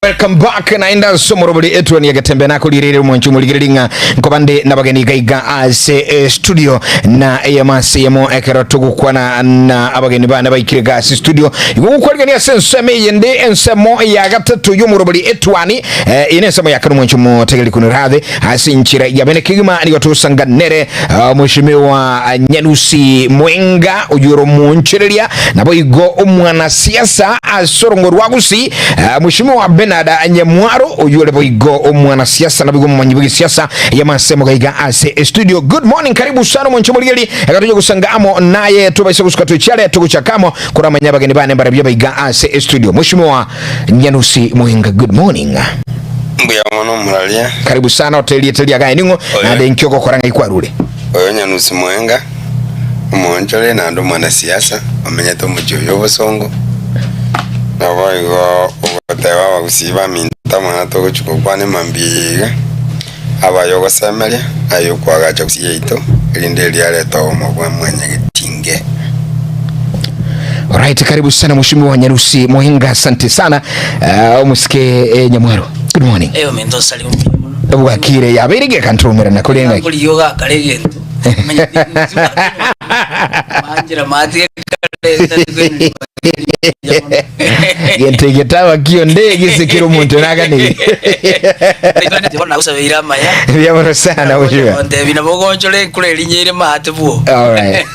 Welcome back naende ase omorobori etuoni ya Getembe nakorigereire omwanchi omorigereria ng'a nkoba nde nabageni iga iga ase eh, studio na eyemo ase eyemo ekero togokwana na abageni bane baikire iga ase studio igo gokwarigania ase ensemo eyende ensemo ya gatato y'omorobori etuani eh, eye nensemo ya kane omwanchi omotegereri kunirabe ase enchera ya bene kegima nigo tosanganere ah, omweshimiwa Nyalusi Mwenga oyio ore omoonchoreria naboigo omwanasiasa ase orongo rwa Gusii ah, mweshimiwa Bernard Nyamwaro oyio ore boigo omwanasiasa naboigo omomanyi bw'egesiasa y'amasemo gaiga ase estudio. Good morning, karibu sana omonche omorigeri ega toche gosanga amo naye tobaise gosuka tochiare togochaka amo koramanya abageni bane mbarabio baiga ase estudio. Mweshimiwa Nyalusi Mwenga, good morning. Mbuya mono omoraria. Karibu sana ote erieta riagaye ning'o Oyo. naende inki ogokora ng'ai kwarure? Oyo Nyanusi Mwenga, omoonchore naende omwanasiasa, omenyete omochie oyo obosongo, naboigo ogoteba abagusii baminto amang'ana togochia gokwana emambia eye iga, abe ayogosemeria, aye okoagacha gusii yaito, erinde erio arete obomo bwa mwanyagetinge. Alright, karibu sana mheshimiwa Nyarusi Mohinga, asante sana. Uh, omusike eh, Nyamwaro. Good morning. Eyo minto osari omuya mono. Bwakire yabeire geka nturumerana kore ng'aki. Ngori yoga akare egento. Manya Manjira mati kare Gento egetaba kionde gese kero omonto naganire. Nagosabeire amaya. Mbuya mono sana mheshimiwa. Ontebi nabo ogonchora enkura erinyeire maate bwo. Alright.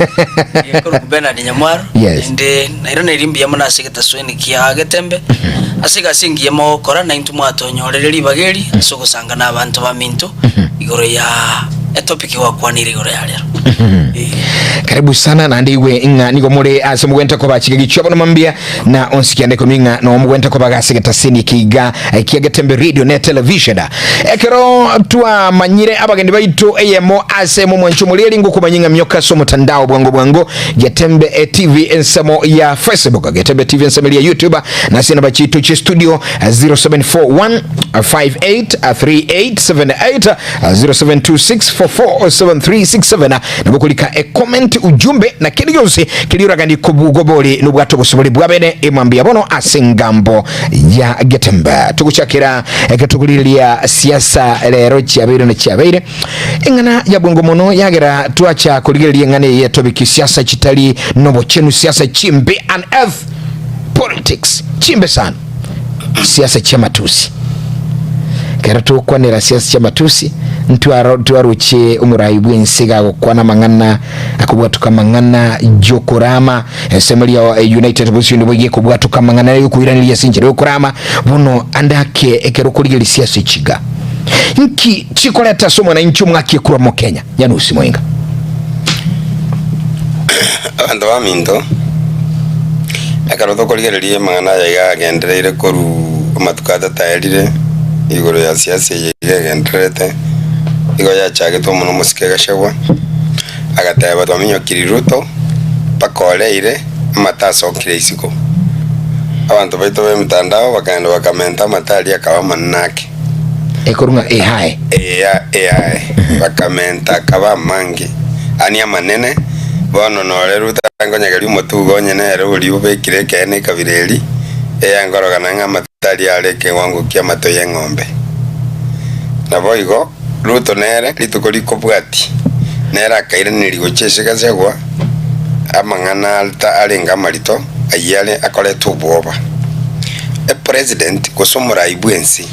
Korwa Bernard Nyamwaro. Yes. Ende nairaneiri mbuya mono ase egetasweni kia Getembe ase egasi engiya mogokora naintwe mwatonyorire ribaga eri ase ogosanga na abanto baminto igoro ya etopic gwakwanire igoro ya rero. Eh. Karibu sana naende igwe ng'a nigo more ase mogwenta koba chigegi chia bono mambia na onsi kianda ikomi ng'a no mogwenta koba ase getaseni ekiga kia Getembe Radio ne television ekero twamanyire abageni baito eyemo ase momwancho omorieri ngokomanya ng'a mioka ase omotandao bwango bwango Getembe eh, TV ensemo ya Facebook Getembe TV ensemo ya YouTube na ase namba chitu chi studio 0741 583878 0726447367 nabo korika e comment ujumbe na kende gionsi keria oraganie kobugobori nobwate obosobori bwa bene emambia bono ase engambo ya Getembe togochakera ekero tokorigereria siasa rero chiabeire na chiabeire Eng'ana ya bwango mono yagera twacha korigereria eng'ana eye tobiki siasa chitari nobochenu siasa chimbe unearth politics chimbe sana siasa chiamatusi kero tokwanera siasa chiamatusi ntwaro twaroche omorai bwense gagokwana amang'ana akobwatoka amang'ana yokorama ensemo eria United Opposition nigo ekobwatoka amang'ana yokoiraneria ase enchera yokorama bono ande ake ekero okorigereria siasa echiga Nki chikoreta ase omwananchi omwaki ekurwa Mokenya? Nyanusi Moinga. Abanto baminto, ekero tokorigereria amang'ana aya iga agendereire korwa amatuko atato aerire, igoro ya siasa eye iga egendererete, igo yachagetwe mono omosike Gachagua, agateba twaminyokiri Ruto mpaka oreire amato asokire isiko. Abanto baito b'emitandao bakagenda bakamenta amato aria akaba amanene ake. Ekorwa ng'a eae. Eya, eae, bakamenta akaba amange, ani amanene. Bono nore Ruto ankonyegeria omotugo onye nere oria obekire ekeene ekabira eri, eya nkorogana ng'a amato aria are ekewango ki'amato y'eng'ombe. Naboigo Ruto nere rituko rikobwatia, nere akairaneria gochia ase Gachagua amang'ana alta arenge amarito ayio are akoreta obwoba. Epresident gose omorai bw'ense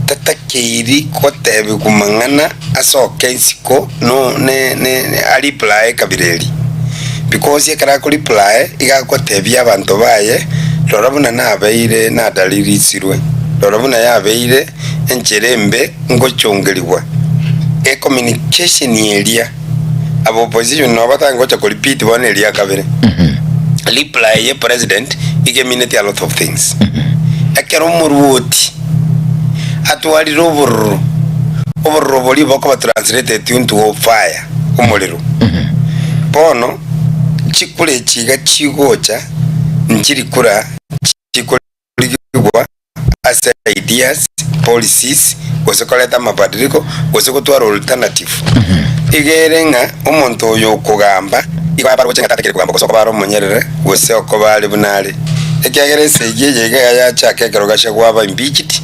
tatakeiri gotebigwa mang'ana asoke isiko no ne ne a reply ekabira eri because ekero ako reply iga agotebia abanto baye rora buna nabeire nadaririsirwe, rora buna yabeire enchera embe ngochongerigwa. Ecommunication eria aba opposition nabo batange gocha ko repeat bono eria kabere. Reply ye president iga emineti a lot of things. Ekero omorwoti atwarire obororo, obororo boria bokoba translated into fire, omorero. Bono chikura echi iga chigocha nchiri kura chikorigigwa ase ideas, policies, gose koreta amabadiliko, gose gotwara alternative. Iga ere ng'a omonto oyo okogamba igo abaroche ng'a tatakire kogamba gose okoba are omonyerere gose okoba are buna are. Ekiagera esegi eye iga yachaka ekero Gachagua aba impeached,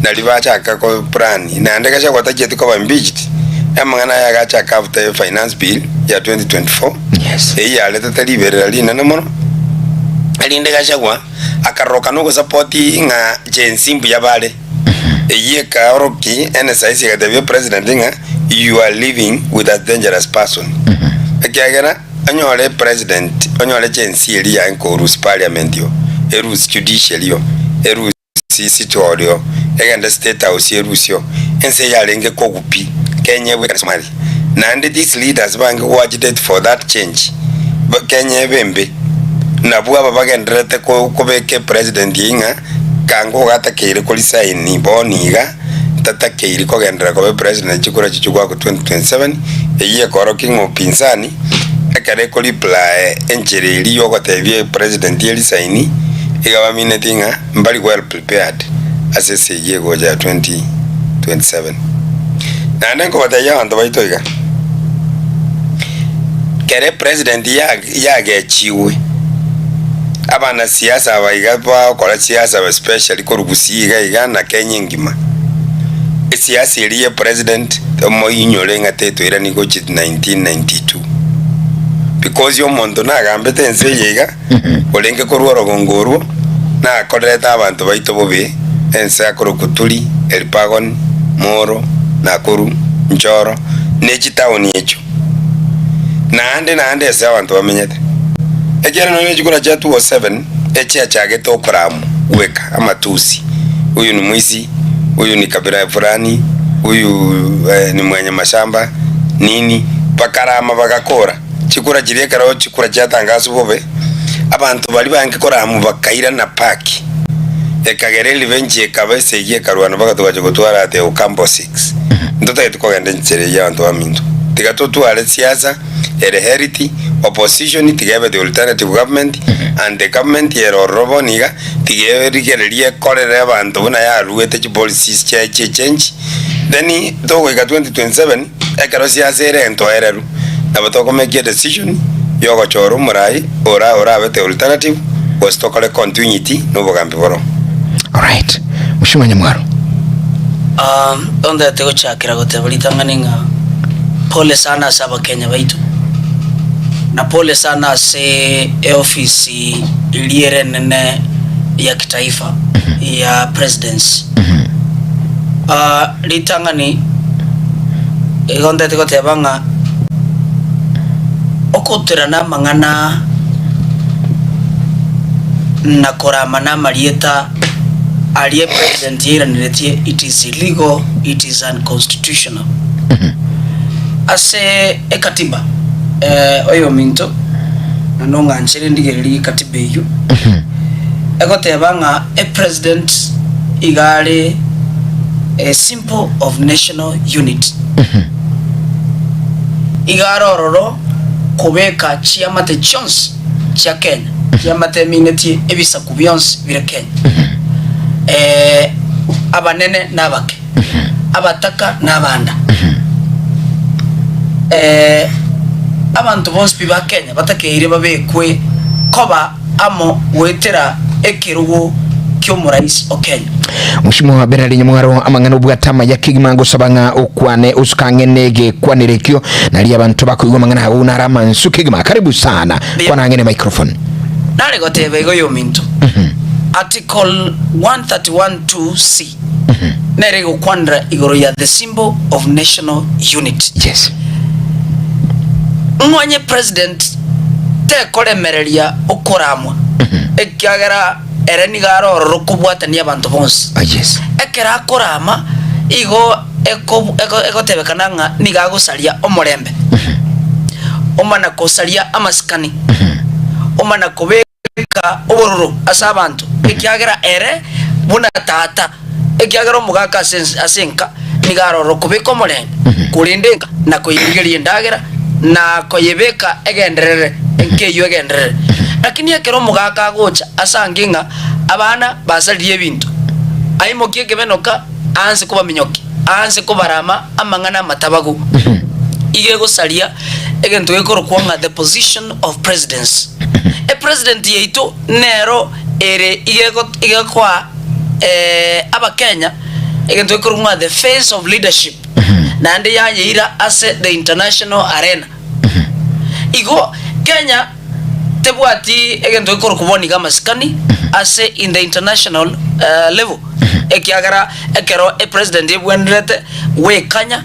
nari bachaka ko plan, naende Gachagua tachieti koba impeached, amang'ana aya agachaka after finance bill ya 2024, Yes. eyio yaretete riberera rinene mono, erinde Gachagua akaroka na ogosapoti ng'a Gen Z mbuya bare, eyio ekaoroki NSIC egatebia president ng'a you are living with a dangerous person, ekiagera Onyore president, onyore chensi eria yaye nkorusia parliament yo, erusie judiciary yo, erusie city hall yo, egende state house erusie yo, ense yarenge kogu pi, Kenya ebwekane Somalia. Naende these leaders bange go agitate for that change, ba Kenya ebe embe, nabwo aba bagendererete ko kobeka epresident eyio ng'a kanga ogatakeire ko resign bono iga, tatakeiri kogenderera koba epresident chikura chichio goaka 2027, eyio ekorokia ng'a upinzani ekero eko reply enchera eria yogotebia epresident erisaini iga bamineti ng'a mbari well prepared ase esegi egocha ya 2027. Naende nkobatebia abanto baito iga, kera epresident yagechiwe, abanasiasa aba iga bagokora siasa especially korwa Gusii iga iga na Kenya engima, esiasa eria ya president omoinyore ng'a tetoirani gochia 1992 because omonto nagambete ense eye iga orenge korwa orogongo orwo nakorerete abanto baito bobe ense akorokwa Turi, Elpagon, Moro, Nakuru, Njoro ne chitaoni echio naende naende ase abanto bamenyete. Ekiagera nonya chikura chia 207 echiachagete okoramwa gweka amatusi, huyu ni mwizi, huyu ni kabila fulani, huyu ni mwenye mashamba nini, bakarama bagakora. Chikura chiria ekero chikura chiatangaswa bobe, abanto baria bange koramwa bakairana paki, ekagera erevenge ekaba esegi ekarwana mpaka togacha gotwara ate Ocampo 6. Ntotageti kogenda enchera eyio abanto baminto. Tiga totware siasa ere healthy, opposition tiga ebe the alternative government, and the government ere ororo bono iga, tiga erigererie ekorere abanto buna yaruete chipolicies chiaye chie change, then togoika 2027 ekero siasa ere entoereru, nabo tokomekia edecision yogochora omorai ora orabe the alternative gose tokore continuity na obogambi boro. Alright. Mheshimiwa Nyamwaro. Ah, ontete gochakera goteba ritang'ani ng'a pole sana ase abakenya baito, na pole sana ase eofisi eria ere enene ya kitaifa ya presidency. Ah, ritang'ani igo ntete goteba ng'a okoterana amang'ana na koramana amarieta aria president yairaneretie it is illegal, it is unconstitutional. Ase ekatiba eh, oyominto na nong'anchere ndigererie ekatiba eyio egoteba ng'a epresident iga are a symbol of national unity. Iga are ororo kobeka chiamate chionsi chia Kenya, chiamate eminetie ebisaku bionsi bire Kenya, eh, abanene na abake, abataka na abanda, eh, abanto bonsi pi ba Kenya batakeire babekwe koba amo goetera ekerogo ki'omorais o Kenya. Mheshimiwa Bernard Nyamwaro amang'ana obwate amaya kegima ngosaba ng'a okwane osuka ang'e negekwanero ekio nari abanto bakoigwa amang'ana ago nare amansu kegima karibu sana kwana ang'e ne microphone. Nare goteba igo yominto, Article 131 2 C nere egokwanera igoro ya the symbol of national unity. Yes. Ng'onye president tekoremereria okoramwa, ekiagera ere nigo are ororo kobwatania abanto bonsi. Ah, yes. Ekero akorama igo eko- eko- egotebekana ng'a nigo agosaria omorembe, omana kosaria amasikani, omana kobeka obororo ase abanto, ekiagera ere buna tata, ekiagera omogaka ase ense ase enka nigo are ororo kobeka omorembe, korenda enka, na koyerigeria endagera, na koyebeka egenderere, enka eyio egenderere. Lakini ekero omogaka agocha asange ng'a abana basaririe ebinto, aimokie ekebenoka aanse kobaminyokia, aanse kobarama amang'ana amatabagu, igo egosaria egento gekorokwa ng'a the position of presidency. Epresident yaito nero. ere igego igekoa Abakenya egento gekorokwa ng'a the face of leadership naende yayeira ase the international arena. Igo Kenya tebwati egento gekorokwa bono iga amasikani ase in the international level ekiagera ekero epresident ebwenerete gwekanya,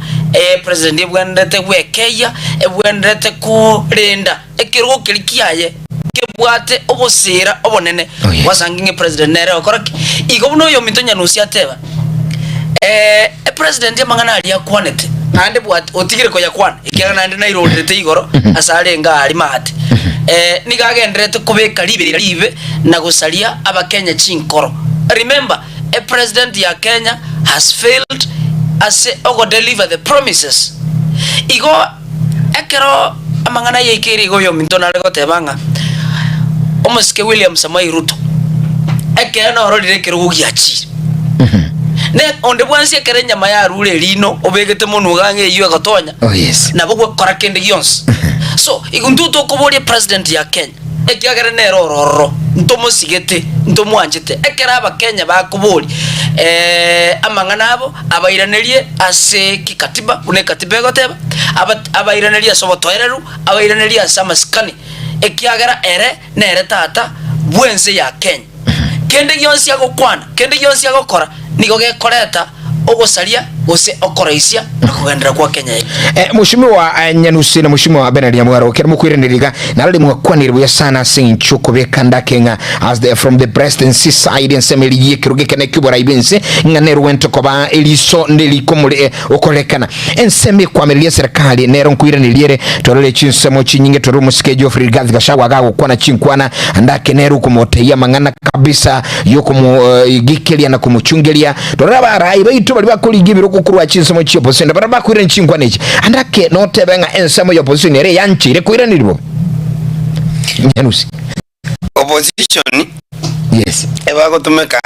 epresident ebwenerete gwekeyia, ebwenerete korenda ekerogo keria kiaye kebwate oboseera obonene. Oh, yes. Gwasangi ng'a epresident nere ogokora ki? Igo buna oyominto Nyanusi ateba, epresident amang'ana aria akwanete naende bwate otigire koyakwana ekiagera naende nairorerete igoro ase arenge aaria maate. Nigo agendererete kobeka riberera ribe na gosaria abakenya chinkoro. Remember, epresident ya Kenya has failed ase ogodeliver the promises. Igo ekero amang'ana aya aikeire igo oyominto nare goteba ng'a omosike William Samoei Ruto ekeene ororire ekerogo giachire. Ne onde bwensi ekero enyama yarure erino obegete monwe iga ang'e eyio egotonya, Oh, yes. nabo gwekora kende gionsi. So igo intwe tokoboria president ya Kenya ekiagera nere ororo ntomosigete ntomwanchete ekero abakenya bakoboria amang'ana abo abairanerie ase kikatiba buna ekatiba egoteba aba abairanerie ase obotoereru abairanerie ase amasikani ekiagera ere nere tata bw'ense ya Kenya. Kende gionsi agokwana, kende gionsi agokora, nigo gekoreta ogosaria gose okoroisia na kogenderera gwa Kenya yaito. Eh, Mheshimiwa eh, Nyanusi na Mheshimiwa Bernard Nyamwaro kero mokoiraneria iga narori mwakwanire buya sana ase eng'encho okobeka ndake ng'a as the, from the presidency side ensemo eri y'ekerogo ekene ki'oborai bw'ense ng'a nerwente koba eriso nerikomore eh, okorekana ensemo ekwamereria eserekari nero nkoiraneria ere torore chinsemo chinyinge torore omosike Geoffrey Rigathi Gachagua agagokwana chinkwana ndake nere okomotebia amang'ana kabisa yokomogikeria na komochungeria Rora abarai baito baria bakorigia ebirogo korwa chinsemo chi'opposition, na baria bakoirania chinkwana echi. Ande ake notebe ng'a ensemo y'opposition ere eyancheire koiraneria bobe. Nyanusi. Opposition Yes. ebagotumeka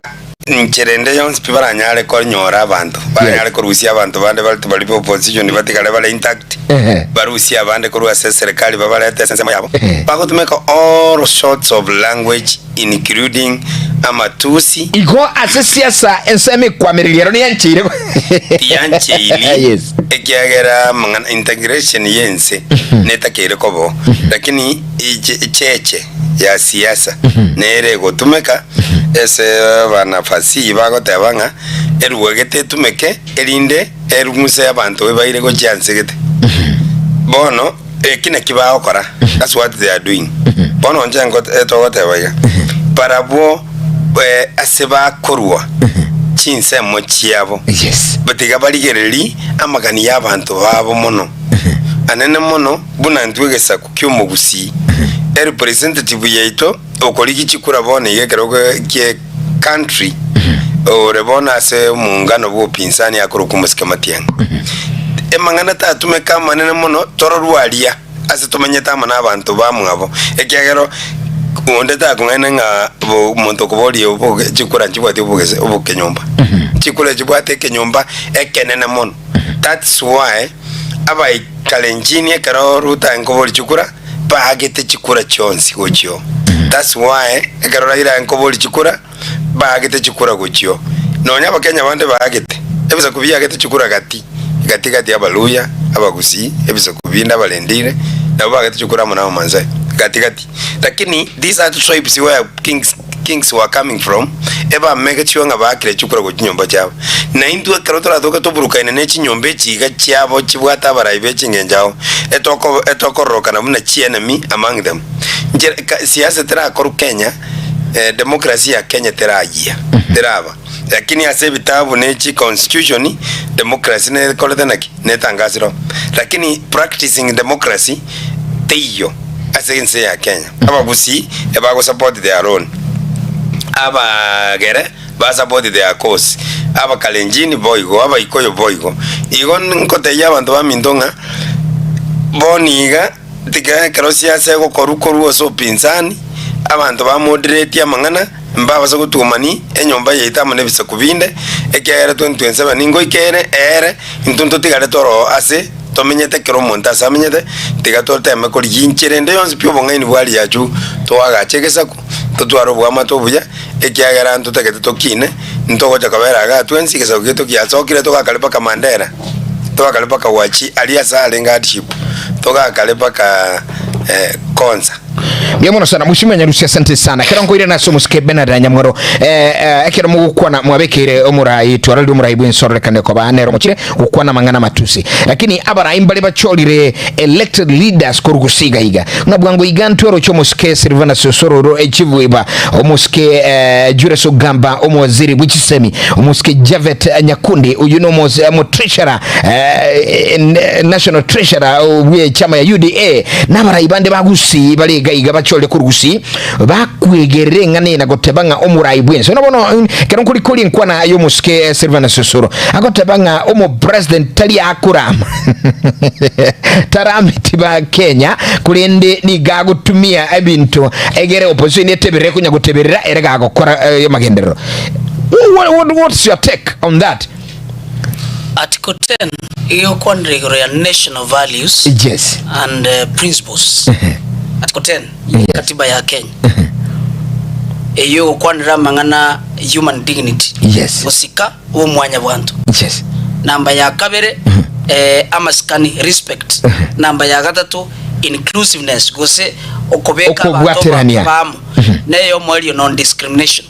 nchera ende yonsi pi baranyare konyora abanto, baranyare korusia abanto bande bare tibari ba opposition batigare bare intact, Ehe. barusie abande korwa ase eserekari babarete ase ensemo yabo. Ehe. Bagotumeka all sorts of language including amatusi. Igo ase siasa ensemo ekwamereria ero niyancheire. Tiyancheiri Yes. ekiagera amang'ana integration y'ense netakeire koba lakini echeche ya siasa nere egotumeka ase abanafasi bagoteba ng'a eruagete etumeke erinde erung'use abanto ebaire gochia nse gete. Bono Eki naki bagokora, that's what they are doing. Bono inche ngot- eh, togoteba iga, barabwo eh, ase bakorwa chinsemo chiabo, Yes. tiga barigererie amagani y'abanto babo mono, anene mono buna intwe egesaku ki'omogusii, erepresentative yaito okorigia chikura bono iga ekero gie country ore bono ase omongano bw'opinzani akorokwa omosike Matiang'i. Emang'ana tatumeka amanene mono tororwaria ase tomenyete amo nabanto bamwabo, ekiagera onde takong'aina ng'a bo omonto okoboria oboge chikura nchibwati obogese obokenyomba. Chikura chibwate ekenyomba ekenene mono. That's why abaikalenjini ekero Ruto aye nkoboria chikura baagete chikura chionsi gochio. That's why ekero Raila nkoboria chikura baagete chikura gochio. Nonya abakenya bande baagete, ebisaku biagete chikura gati gati gati Abaluhya, Abagusii, ebisaku binde abarendire nabo baagete chikura amo na Abamaasai gati gati. Lakini these are tribes where kings kings were coming from ebamegechwe ng'a baakire chikura gochia chinyomba chiabo. Na intwe ekero toratoke toburukaine ne chinyomba echi iga chiabo chibwate abarai be chingencho ao, etoko etokororokana buna chienemy among them. Nchera ka siasa terakorwa Kenya, eh, democracy ya Kenya terayia, teraba. Lakini ase ebitabu ne chi constitution, democracy nekorete naki? Netangasire oo. Lakini practicing democracy teiyo ase ense ya Kenya. Abagusii ebago support their own, abagere ba support their cause, abakalenjin boigo, abaikoyo boigo. Igo nkotebia abanto baminto ng'a bono iga tiga ekero siasa egokorwa korwa ase upinzani, abanto ba moderate amang'ana mbabase gotuomani enyomba yaito amo na ebisaku binde, ekiagera 2027 ngoika ere eere, intwe ntotigare toro oo ase tomenyete kera omonto ase amenyete, tiga toteme korigia inchera ende yonsi pi obong'aini bwa riachu toagache egesaku, totware oboamate obuya. Ekiagera ntotagete tokine, ntogocha kobera igaa twensi, egesaku giaito giasokire togakare mpaka Mandera, togakare mpaka Wachi, aria ase arenge hardship, togakare mpaka Konza. Mbuya mono sana Mheshimiwa Nyarusi, asante sana. Ekero nkoirana ase omosike Bernard Nyamwaro, eh, eh, ekero mogokwana mwabekeire omorai twarorire omorai bw'ensororokano ekoba nere omochire gokwana amang'ana amatusi, lakini abarai mbare bachorire elected leaders korwa gose iga iga ng'a bwango iga ntweroche omosike Silvanus Osororo Echivuiba, omosike eh, Julius Ogamba omowaziri bwe chisemi, omosike Javet Nyakundi oyo no omo treasurer eh, national treasurer bw'echama ya UDA na abarai bande ba Gusii bare iga iga bachorire korwa Gusii bakwegerera eng'ana eye na goteba ng'a omorai bwensi bono bono ekero nkorikoria enkwana y'omosike Silvanus Osoro agoteba ng'a omopresident tari akorama tarameti ba Kenya korende nigo agotumia ebinto egere opposition eteberere konya goteberera ere gagokora amagenderero. What's your take on that? Article 10 egokwanera igoro ya national values Yes. and principles. Article 10 Yes. katiba ya Kenya eyio egokwanera amang'ana human dignity Yes. gosika obomwanyabwanto. Yes. Namba ya kabere eh, amasikani respect. Namba ya gatato inclusiveness gose okobeka abanto Okobwaterania. bamo neye omoerio non discrimination.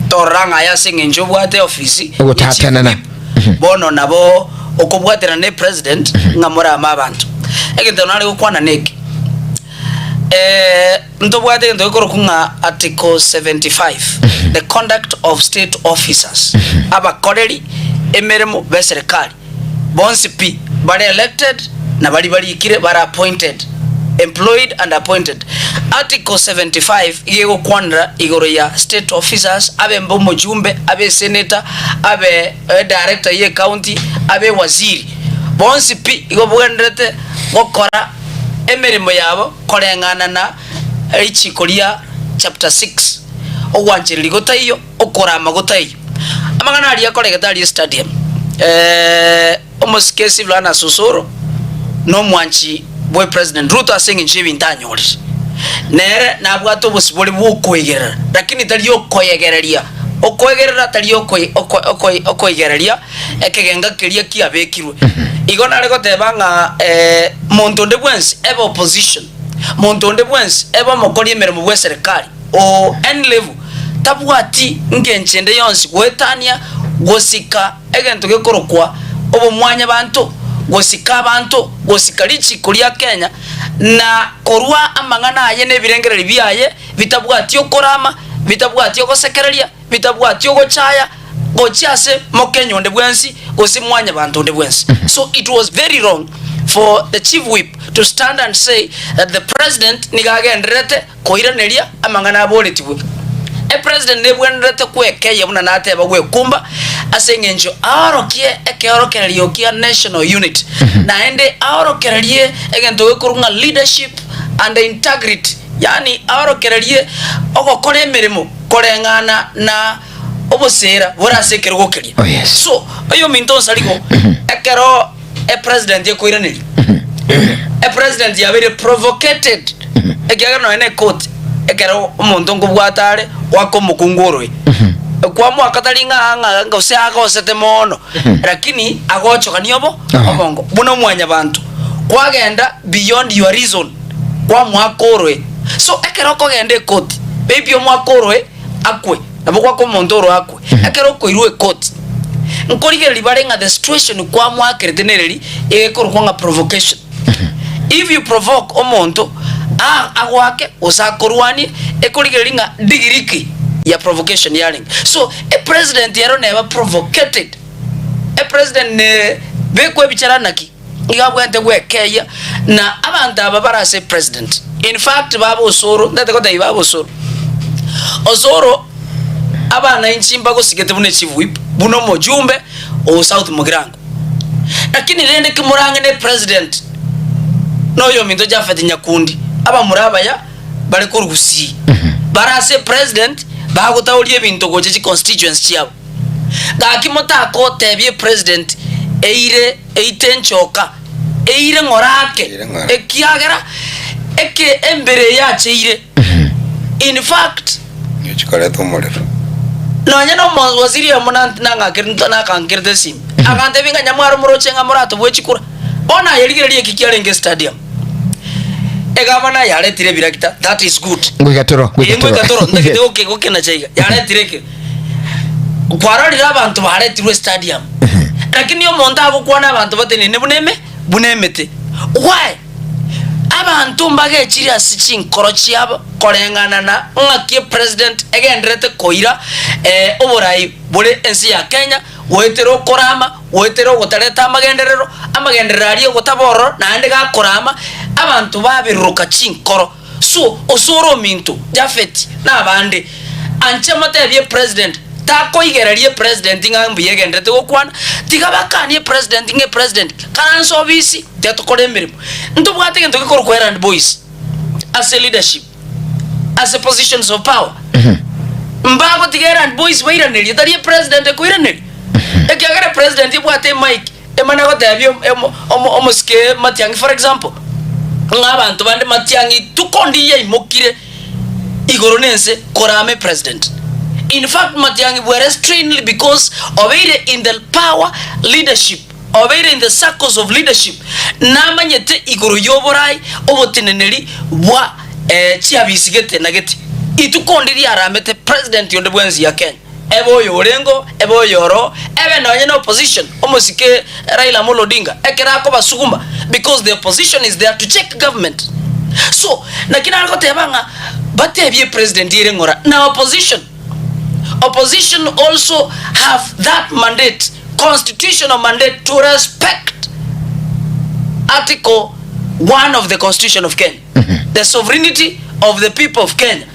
Torora ng'a aye ase eng'encho obwate eofisi Ogotatanana. ye chief whip, bono nabo okobwaterana ne president ng'a morame abanto. Egento nare gokwana neke, ntobwate egento gekorokwa ng'a article 75, the conduct of state officers, abakoreri emeremo b'eserekari. Bonsi pi, bare elected na baria barikire bare appointed, employed and appointed. Article 75 iga egokwanera igoro ya state officers, abe mbe omojumbe, abe esenator, abe edirector ye ecounty, abe ewaziri. Bonsi pi igo bwenderete gokora emeremo yabo koreng'ana na richiko ria chapter 6. Ogwanchereria gotaiyo. Okorama gotaiyo. Amang'ana aria akoregete aria estadium, omosike Silvanus Osoro na omwanchi bwe President Ruto ase eng'encho y'ebinto anyorire. Nere nabwate obosibore bw'okoegerera lakini tari okoegereria. Okoegerera tari okoigereria ekegenga keria kiabekirwe. Igo nare goteba ng'a monto onde bwensi ebe opposition, monto onde bwensi ebe omokori emeremo bw'eserekari, o any level, tabwati ngencho ende yonsi goetania gosika egento gekorokwa obomwanyabanto, gosika abanto, gosika richiko ria Kenya, na korua amang'ana aye na ebirengererio biaye bitabwati okorama, bitabwati ogosekereria, bitabwati ogochaya gochia ase Mokenya onde bwensi gose mwanyabanto onde bwensi. So it was very wrong for the chief whip to stand and say that the president nigo agendererete Koiraneria amang'ana aboretigwe. Epresident nebwenerete gwekeyia buna nateba gwekumba ase eng'encho aorokie ekeorokererio kia national unity naende aorokererie egento gekorwa ng'a leadership and integrity yaani aorokererie ogokora emeremo koreng'ana na obosera bore ase ekerogo keria. Oh, yes. So oyominto onsarigo ekero Epresident ekoiraneria. Epresident yabeire provocated ekiagera nonya na ekoti ekero omonto nkobwata are goaka omokungu oroe kwamoaka tari ng'a ng'a gose agosete mono lakini agochogania obo obongo buna omwanyabanto kwagenda beyond your reason kwamoaka oroe so ekero okogenda ekoti maybe omoake oroe akwe nabo gwaka omonto oroe akwe ekero okoirwa ekoti Nkorigereria bare ng'a the situation kwamwakerete nereri egekorokwa ng'a provocation. If you provoke omonto a agoake gose akorwanie ekorigereria ng'a degree ki ya provocation yarenge. So e president ero neba provocated, e president ne bekwa ebichara naki iga abwenerete gwekeyia na abanto aba bare ase president. In fact baba Osoro ntagete gotebia baba Osoro, Osoro Abanainchi mbagosigete buna echief whip, buna omojumbe o South Mugirango. Lakini rende kimorang'e ne president na oyominto Japhet Nyakundi, abamura abaya bare korwa Gusii, bare ase president bagotaoria ebinto gocha chi constituency chiabo. Gaki motakotebia epresident eire eite enchoka, eire ng'ora ake, Eire ng'ora. ekiagera eke embere eye yacheire. In fact. Nigo chikoreta omorero. Nonya na omowaziri oyomo na- nang'akerete nakankerete esimi, agantebia ng'a nyamwaro moroche ng'a moratobue chikura. Bono aye rigereria eki kiarenge estadium. Egavana yaretire ebirakita, that is good. Ngoika toro, Ee, ngoika toro. ngoika toro, ntagete goke- gokenacha iga, yaretire eke. Kwarorire abanto baretirwe estadium, lakini omonto agokwana abanto batenene buna eme, buna emete. Why? Abanto mbagechire ase chinkoro chiabo koreng'ana na ng'aki epresident egendererete koira oborai bore ense ya Kenya, goetera okorama, goetera ogotareta amagenderero, amagenderero aria ogotaba ororo naende gakorama, abanto babiruruka chinkoro. So osore ominto Jafeti na abande, anche motebie epresident, takoigereria epresident ng'a mbuya egendererete gokwana, tiga bakanie epresident ng'a epresident karanse obisi, tiga tokore emeremo. Ntobwate egento gekorokwa errand boys ase leadership, ase positions of power. Mbagotiga errand boys bairanerie, tari epresident ekoiraneria. Ekiagera epresident ebwate emic, emana gotebia omo- omo- omosike Matiang'i for example, ng'a abanto bande Matiang'i ituko ndiya aimokire igoro na ense korama epresident. In fact Matiang'i bwerestrained because obeire in the power leadership. Obeire in the circles of leadership, namanyete igoro y'oborai oboteneneri bwa chiabisi gete na gete. Ituko ndi riaramete president onde bwensi ya Kenya, ebe oyo orengo, ebe oyo oro, ebe nonye na opposition, omosike Raila Amolo Odinga, ekero akobasuguma because the opposition is there to check government. So, naki nare goteba ng'a batebie president ere ng'ora na opposition. Opposition also have that mandate, constitutional mandate to respect Article 1 of the Constitution of Kenya, the sovereignty of the people of Kenya.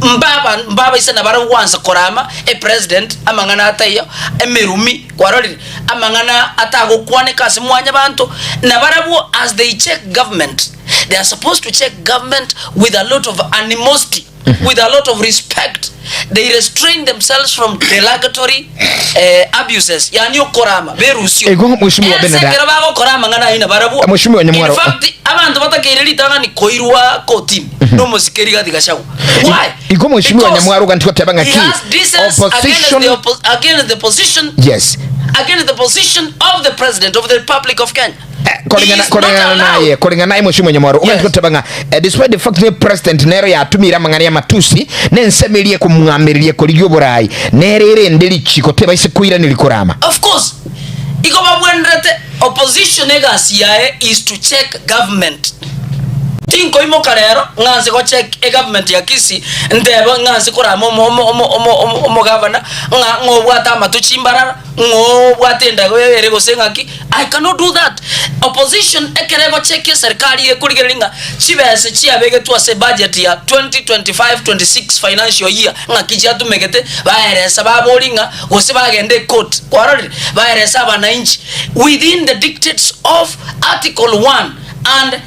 Mbaba mbabaisa na barabwo gwansa korama e president amang'ana ataiyo emerumi kwarorire amang'ana atagokwaneka ase mwanyabanto na barabwo as they check government they are supposed to check government with a lot of animosity with a lot of respect they restrain themselves from derogatory eh, abuses yani okorama berusio Ego, Mheshimiwa Ense Beneda. ekero bagokora amang'ana ayio nabarabwo Mheshimiwa Nyamwaro. in fact abanto batakeire ritang'ani koirwa kotini nomosikeri Rigathi Gachagua why Igo Mheshimiwa Because Nyamwaro oganti goteba ng'aki he has dissents against opposition the, oppo- against the position yes against the position of the president of the Republic of Kenya Eh, koreng'ana koreng'ana naye koreng'ana naye mheshimiwa Nyamwaro Yes. oganti goteba ng'a eh, despite the fact ne president nero yatumire amang'ana ya matusi nensemerie komwamireria korigia oborai nere erende richiko tebaise koiraneria korama Of course, igo babwenerete opposition egasi yaye is to check government. Tinkoimoka rero ng'a nse gocheck egovernment ya Kisii ntebe ng'a nse korama omo omo omo omo omo omogavana ng'a ng'a obwate amato chimbarara ng'o obwate endago ere gose ng'aki I cannot do that. Opposition ekero egochekia eserikari ekorigereria ng'a chibesa chiabegetwe ase ebudget ya 2025-26 financial year ng'aki chiatumegete, baeresa baborie ng'a gose bagende ecourt, kwarorire? Baerese abanainchi within the dictates of article one and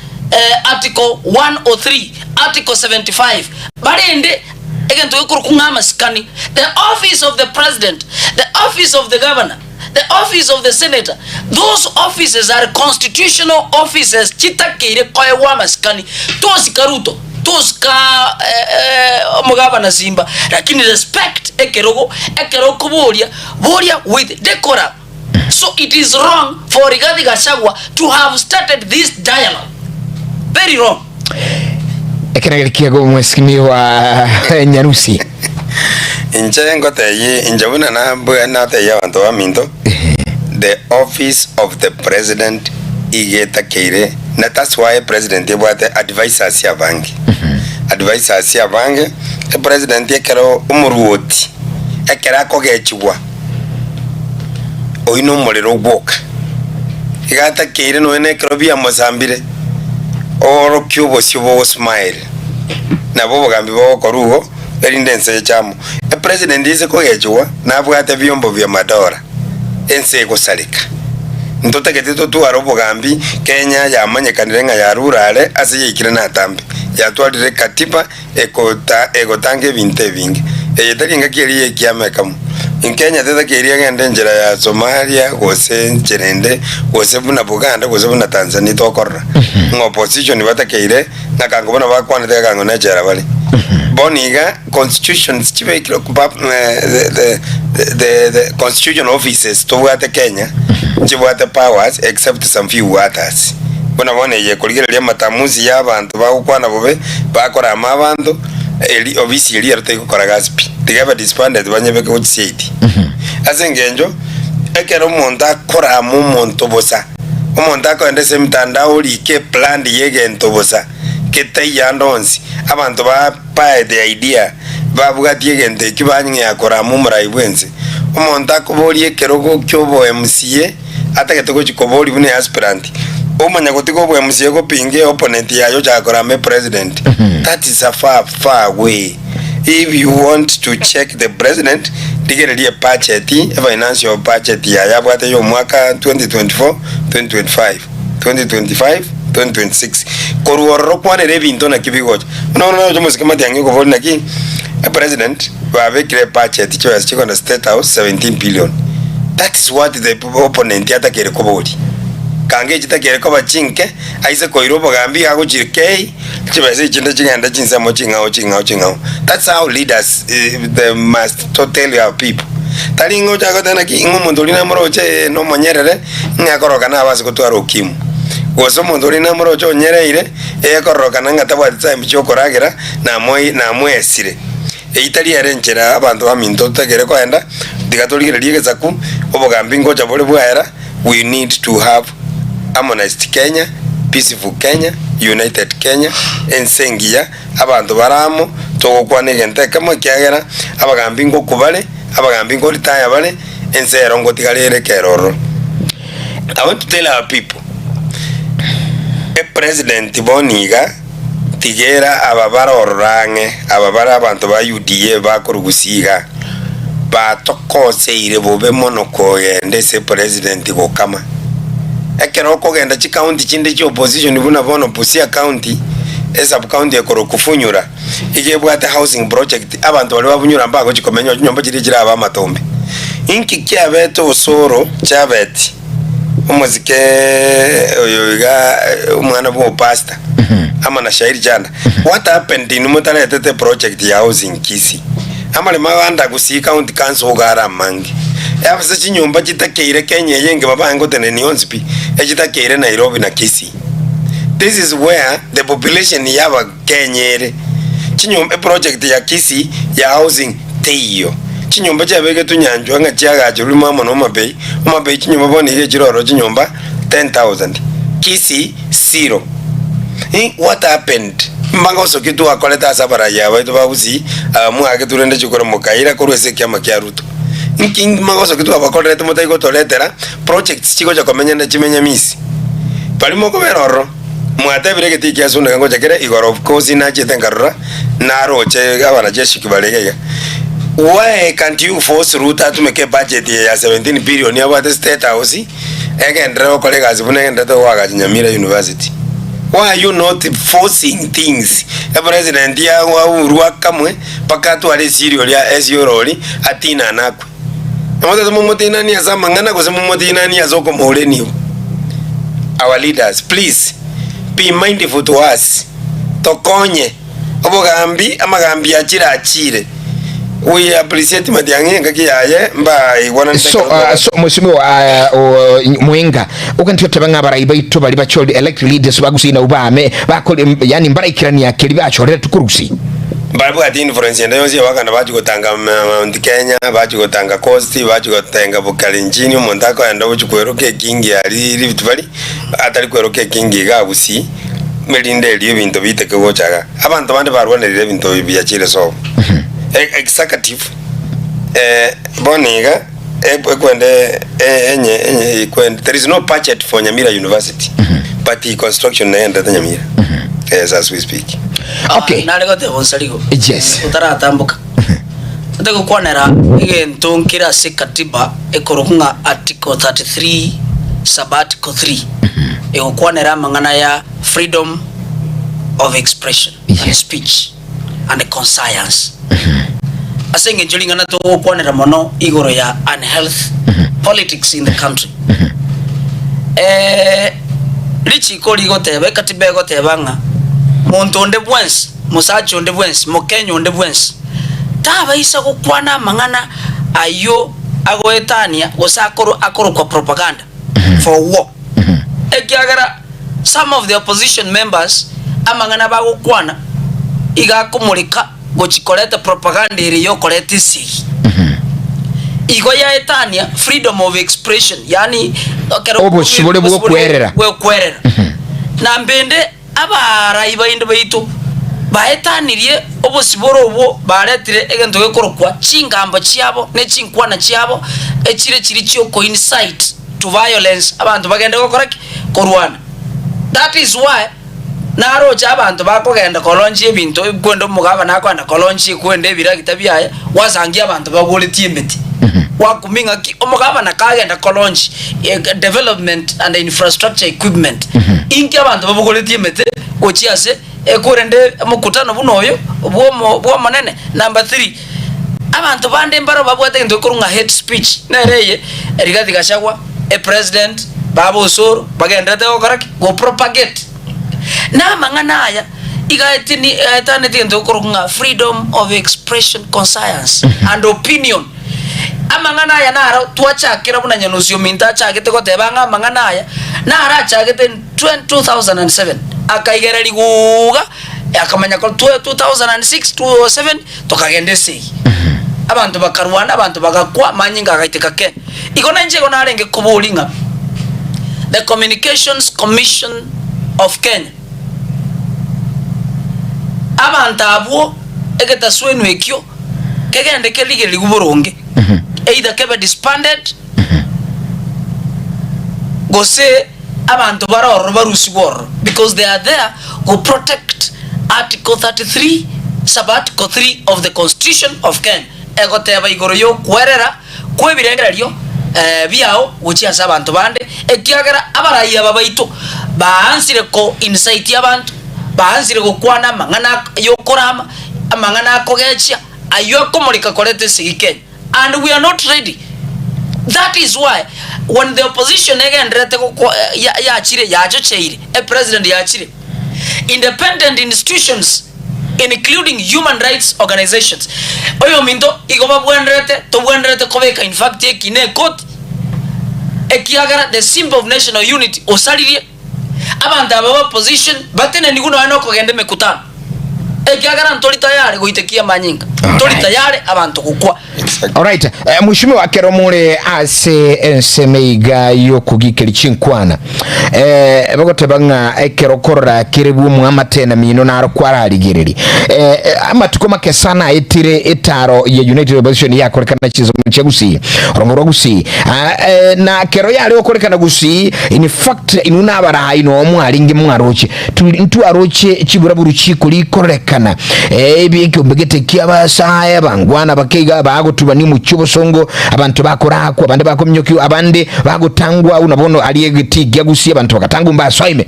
article 103, article 75, barende egento gekorokwa ng'a amasikani, the office of the president, the office of the governor, The office of the senator, those offices are constitutional offices chitakeire koegwa amasikani. Tosika Ruto, tosika omogabana Simba, lakini respect ekerogo, ekero okoboria, boria with decorum. So it is wrong for Rigathi Gachagua to have started this dialogue. Very wrong. Ekeregeri kiago mheshimiwa Nyarusi. Inche ngotebie, inche buna nabwe natebie abanto baminto, the office of the president iga etakeire, na that's why president ebwate advisors abange, advisors abange, epresident ekero omorwoti ekero akogechigwa, oyio na omorero ogwoka, iga atakeire nonya na ekero biamosambire, oorokie obosio bogosmile. Nabo obogambi bogokorwa igo, erinde ense eche amo. Epresident ase kogechigwa nabwate biombo bia madola, ense egosareka. Ntotagete totware obogambi Kenya yamanyekanire ng'a yarure are ase yaikire natambe. Yatwarire katiba ekota egotanga ebinto ebinge. Eye tari engaki eria y'ekiama ekamo. Kenya tetakeiri egende enchera ya Somalia gose enchera ende gose buna Buganda gose buna Tanzania tokorora ng'a opposition batakeire Ng'a kango buna bakwanete ekango nechela bare. Bono iga constitutions chibekire ba the the the the constitution offices tobwate Kenya nchibwate powers except some few others. Buna bono eye ekorigereria amatamuzi ya abanto bagokwana bobe bakorama abanto eri ofisi eria ero tegokora gasi pi. Tiga ebe disbanded banyebeke gochia CID. Ase engencho ekero omonto akorama omonto bosa, omonto akoenda ase emitandao orike eplan ya egento bosa getaiyo ande onsi, abanto ba bae the idea babwatie egento ekio banyeng'ea korama omorai bwense. Omonto akoboria ekerogo kia obo MCA atagete gochia koboria buna aspirant, omanya gotiga obo MCA gopinga eopponent yaye ochaka korama epresident. That is a far far way. If you want to check the president, rigereria ebudget, efinancial budget yaye abwate ya omwaka 2024, 2025, 2025, 2026. Korwa ororo kwanera ebinto naki bigocha. Buna bono naroche omosike Matiang'i okoboria naki epresident babekire ebudget chibesa chikogenda state house 17 billion. That is what the opponent atakeire koboria. Kanga echi takeire koba chinke, aise koira obogambi agochire kei. Chibesa echinde chigende chinsemo ching'ao ching'ao ching'ao. That's how leaders they must to tell your people. Tari ng'a ochake goteba naki ng'a omonto oria namoroche ee nomonyerere ng'a akororokana abe ase gotwara ukimwi. Gose omonto oria namoroche onyereire ee ekororokana ng'a tabwati time chiokoragera namoi namoesire. Eyio tari ere enchera abanto baminto totagere koenda, tiga torigererie egesaku, obogambi ngocha bore bwaera, we need to have harmonized Kenya, peaceful Kenya, united Kenya, ense engiya, abanto bare amo, togokwana egento ekemo ekiagera abagambi ngokwa bare, abagambi ngoritaya bare, ense ero ngotigara ere ekero ororo. I want to tell our people, epresident bono iga, Tigera aba bare ororo ang'e, aba bare abanto ba UDA bakorwa Gusii iga, batokoseire bobe mono kogenda ase president gokama. Ekero okogenda chicounty chinde chia opposition buna bono Busia county, esub county ekorokwa Funyura, iga ebwate housing project, abanto baria ba Bunyura mbagochi komenya oo chinyomba chiria chirabe amatombe. Inki kiabete osoro Chabet? Omosike oyo iga omwana bwa opastor ama na Shairi Chanda what happened inwe motaretete project ya housing Kisii amaremo aganda Gusii county council iga are amange ase chinyomba chitakeire Kenya eye engima baye ngotenenia onsi pi echitakeire Nairobi na Kisii this is where the population ya abakenya ere chinyomba eproject ya Kisii ya housing teiyo. Chinyomba chiabegetwe nyanchwa ng'a chiagachirwe rimo amo na Homa-Bay, Homa-Bay chinyomba bono iga echire ororo chinyomba 10,000, Kisii zero. Ing what happened? Mbango osoki twakorete ase abarayia baito ba Gusii aba mwagetwe rende chikura mokaira korwa ase ekiama kia Ruto. Inki mbango osoki twabakorerete motari gotoretera projects chigocha komenya na chimenya misi. Baria mokobera ororo. Mwatebire egetii kia Suneka ngocha kere igoro of course nachete nkarora naroche abanajeshi bare iga iga. Why can't you force Ruto atumeke ebudget eye ya 17 billion abwate state house egenderere gokora egasi buna egendererete goagacha Nyamira University. Why are you not forcing things? Epresident aurwe akamwe mpaka atware esiri oria esiorori atinane akwe. Namotete momotinanie ase amang'ana gose momotinanie ase okomoura enibo. Our leaders please be mindful to us tokonye obogambi amagambi achire achire we appreciate Matiang'i engaki yaye mbaigwananete So, ekero uh, so mheshimiwa uh, Mwenga oganti oteba ng'a abarai baito bari bachori elect leaders bagusii nabo bame bakore yani mbaraikirania keri bachorete korusi Mbabwati influence ende yonsi abaganda bachia gotanga Mount Kenya, bachia gotanga Coast, bachia gotenga Bukalenjin, omonto akoenda gochia kweroka ekingi aria Rift Valley, atari kweroka ekingi igaa Gusii, erinde erio ebinto biiteke gocha igaa. Abanto bande barwanerire ebinto ebi biachire sobo. Executive, bono iga, ekwende enye enye ekwende there is no budget for Nyamira University but the construction neyendete Nyamira yes as we speak. Okay. Ah, nare goteba onsarigo Yes. otaratamboka Nte gokwanera egento nkere ase katiba ekorokwa ng'a article 33 sub article 3 egokwanera amang'ana ya freedom of expression and Yes. speech and conscience. Ase engencho ring'ana togokwanera mono igoro ya unhealth politics in the country. Eh, richiko rigoteba ekatiba egoteba ng'a monto onde bwensi. mosacha onde bwensi, Mokenya onde bwensi, tabaisa gokwana amang'ana ayio agoetania gose akorokwa propaganda for war. Ekiagera some of the opposition members amang'ana bagokwana iga akomoreka gochi koreta propaganda ere yokoreta esegi. Igo yaetania freedom of expression yaani ekero Obosibore bw'okwerera. bw'okwerera. Na mbende Abaarai bainde baito baetanirie obosibore obwo baretire egento gekorokwa chingambo chiabo ne chinkwana chiabo echire chiri chi'okoincite to violence abanto bagende gokora ki? Korwana. That is why naroche abanto bakogenda kolaunch ebinto kwende omogabana akogenda kolaunch kwende ebiragita biaye gwasangia abanto baboretie emete. Gwakumia ng'aki omogabana kagenda kolaunch development and infrastructure equipment. Inki abanto babogoretie emete gochia ase korende omokutano buna oyo bw'omo bw'omonene? Number three, abanto bande mbaro babwate egento gekorwa ng'a hate speech, nere eye Rigathi Gachagua, epresident, baba Osoro, bagendererete gokora ki? Go propagate. Na amang'ana aya iga etini eetaneti egento gekorokwa ng'a freedom of expression conscience and opinion. Amang'ana aya naro twachakera buna Nyanusi ominto achagete goteba ng'a amang'ana aya naro achagete in 2007 akaigereria guuga akamanya ko 2006 2007 tokagenda esegi. Abanto bakarwana abanto bagakwa amanyinga agaiteka ke. Igo nainche igo narenge koboria ng'a the Communications Commission of Kenya abanto abwo egetaswenu ekio kegende kerigererigwe boronge, either kebe disbanded gose abanto bare ororo barusigwe ororo because they are there go protect article 33 sub article 3 of the constitution of Kenya egoteba igoro y'okwerera kw'ebirengererio biao gochia ase abanto bande, ekiagera abarai aba baito baansire ko incite abanto, baansire gokwana amang'ana y'okorama, amang'ana akogechia, ayio akomoreka koreta esegi Kenya. And we are not ready. That is why when the opposition egendererete gokwa yachire yachocheire, epresident yachire, independent institutions including human rights organisations, oyominto igo babwenerete tobwenerete kobeka in fact eki ne ekoti ekiagera the symbol of national unity osaririe abanto aba ba opposition batenenigwe nonya na okogenda emekutano ekiagera ntori tayari goitekia amanyinga ntori Alright. tayari abanto gokwa. Alright, eh, mheshimiwa kero more ase ensemo iga yokogikeria chinkwana eh, bagoteba ng'a ekero korora kere bw'omwamate na mino naro kwararigereri eh, eh, amatuko make sana aetire etaro ya United Opposition yakorekana chinsemo chia Gusii orongo rwa Gusii ah, eh, na kero yare gokorekana Gusii in fact inwe nabaraai noo mwarenge mwaroche Ntwaroche chiburaburu chikori korekana, ebi ekeombe gete ki'abasae, abangwana bake iga bagotubania omochie obosongo, abanto bakorakwa, abande bakominyokiwa, abande bagotangwa buna bono aria egetii gia Gusii abanto bagatangwa mbasoa ime.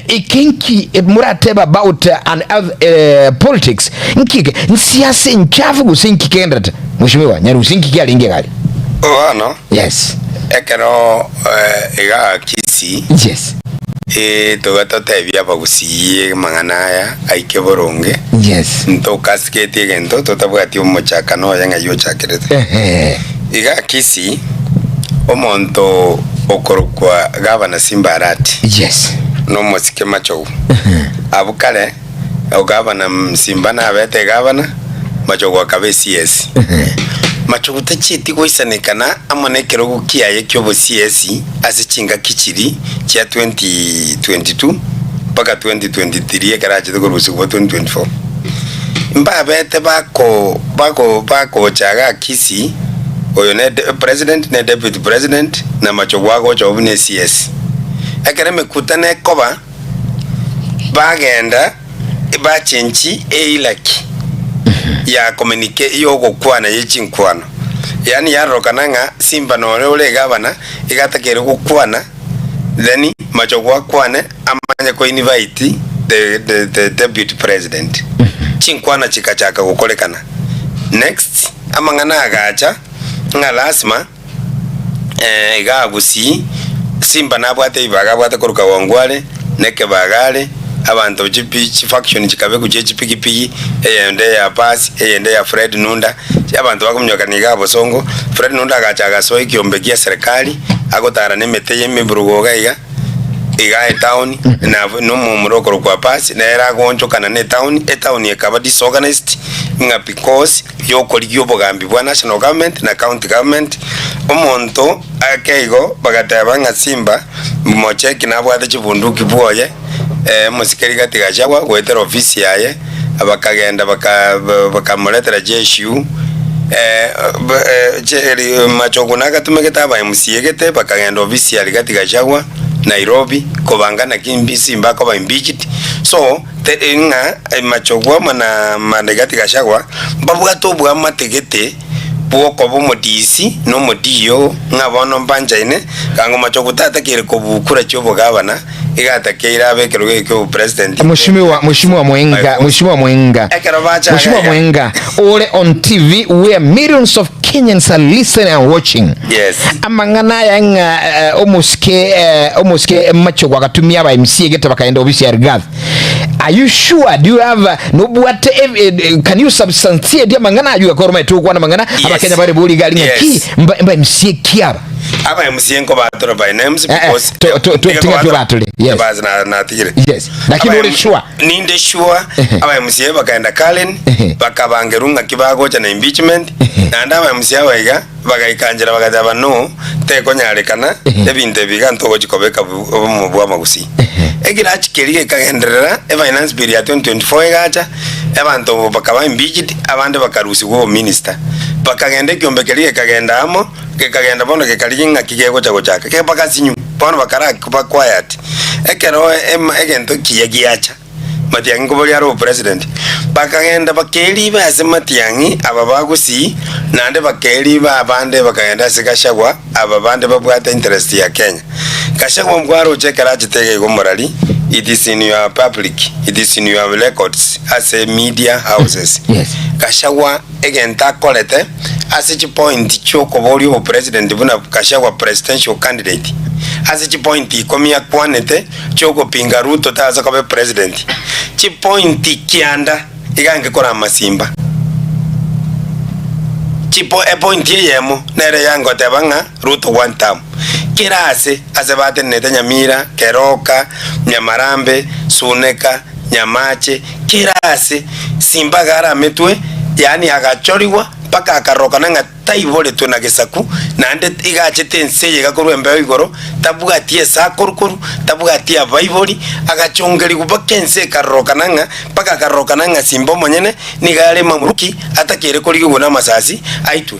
Eke nki moratebe about an politics? Nki eke? Nsiasa enchafu gose nki kegenderete? Mweshimiwa Nyarusi nki kiarenge iga aria? Bono Yes. ekero igaa Kisii Yes. Ee, toga totebie abagusii amang'ana aya aike boronge. Yes. Ntokasiketie egento totabwati omochakano oye ng'ai ochakerete. Ehe. Iga Kisii, omonto okorokwa Gavana Simba Arati Yes. nomosike Machogu. Abwo kare Ogavana Simba nabete egavana, Machogu akaba eCS. Machogu tachieti goisanekana amo nekerogo kiaye ki'obo-CS ase chingaki chiria chia 2022 mpaka 2023 ekero achete korusigwa 2024. Mbabete bako bako bagocha igaa Kisii, oyo ne president ne deputy president na Machogu agocha oo buna eCS. Ekero emekutano ekoba Bagenda bachenchi eilaki ya communicate yogokwana ye chinkwano, yaani yarorokana ng'a Simba nore ore egavana iga atakeire gokwana then Machogu akwane amanye ko invite the, the, the deputy president. Chinkwana chikachaka gokorekana. Next amang'ana agacha ng'a lasima Iga Gusii, Simba nabwate ribaga abwate korwa Kawangware, na ekebaga are, abanto chipi chifaction chikabekwa chie chipigipigi, eyende ya Pass, eyende ya Fred Nunda, abanto bakominyoka iga abosongo, Fred Nunda agacha agasoa ekiombe gia serikali, agotara na emete ya emeburugo iga iga, iga etown, na na omomura okorokwa Pass, nere agoonchokana na etown, etown ekaba disorganised ng'a because yokorigia obogambi bwa national government na county government, omonto ake igo bagateba ng'a Simba Mocheki nabwate chibunduki bwoye, omosikeri gati Gachagua goetera ofisi yaye, bakagenda baka bakamoretera Jeshu, Machogu nagatumegete aba MCA gete, bakagenda ofisi ya Rigathi Gachagua Nairobi kobanga naki mbi Simba akoba impeached, so ng'a Machogu amo na Rigathi Gachagua mbabwate oboamate gete. bw'okoba omodiisi na omodiyo, ng'a bono mbanchaine, kang'omocha ogotatakeire kobukura chi'obogabana, iga atakeire abe ekerogo eke ki'obopresident. Mheshimiwa, Mheshimiwa Mwenga, Mheshimiwa Mwenga, Ekero bacha Mheshimiwa iga. Mwenga, ore on TV where millions of Kenyans are listening and watching. Yes. Amang'ana aya ng'a eh, omosike eh, omosike Machogu agatumia aba MCA gete bakaenda ofisi ya Rigathi. Are you sure? Do you have uh, nobwate ev- eh, eh, can you substantiate amang'ana aywo ekero omanyete gokwana amang'ana Yes. abakenya bare bori iga aria ng'a ki Yes. mba mba MCA ki aba? Aba MCA nkobatora by names Eh, eh, because to- to- to- Tiga tiga kobatora. tobatore, yes. Basi na- natigire. Yes. Lakini Aba ore M- sure? Ninde sure Ehe. aba MCA bakaenda Karen Ehe. bakabangerwa ng'aki bagocha na impeachment Ehe. naende aba MCA aba iga Bagaikanchera bagateba, No, tekonyarekana, Ehe. ebinto ebi iga ntogochi kobeka obomo bw'amagusii. Ehe. Ekerachi keria gekagenderera, efinance bill ya 2024 egacha, abanto bakaba impeached, abande bakarusigwa obominister. Bakagenda ekiombe keria gekagenda amo, gekagenda bono gekarigia ng'aki gegocha gochaka, ke bagasinyu, bono bakara ba quiet. Ekero ema egento ekiya giacha. Matiang'i nkoboria are obopresident. Bakagenda bakeriba ase Matiang'i aba ba Gusii, naende bakeriba abande bakagenda ase Gachagua aba bande babwate interest ya Kenya. Gachagua mbwaroche ekero achete iga igo morari, it is in your public, it is in your records ase media houses. Yes. Gachagua egento akorete ase chipoint chiokoboria obopresident buna Gachagua presidential candidate, ase chipoint ikomi akwanete, chi'ogopinga Ruto tasa koba epresident, chipointi kianda iga nkekora amasimba. Chipo epointi eyemo nere yangoteba ng'a Ruto one term. Kera ase ase batenenete Nyamira, Keroka, Nyamarambe, Suneka, Nyamache, kera ase Simba iga arametwe, yaani agachorigwa mpaka akarorokana ng'a Taiboretwe na gesaku, naende iga achete ense eye igakorwa embeo igoro, tabwati esakorukoru, tabwati abaibori, agachongerigwa mpaka ense ekarorokana ng'a, mpaka akarorokana ng'a Simba omonyene nigo are mamuruki, atakeire korigigwa namasasi aitwe.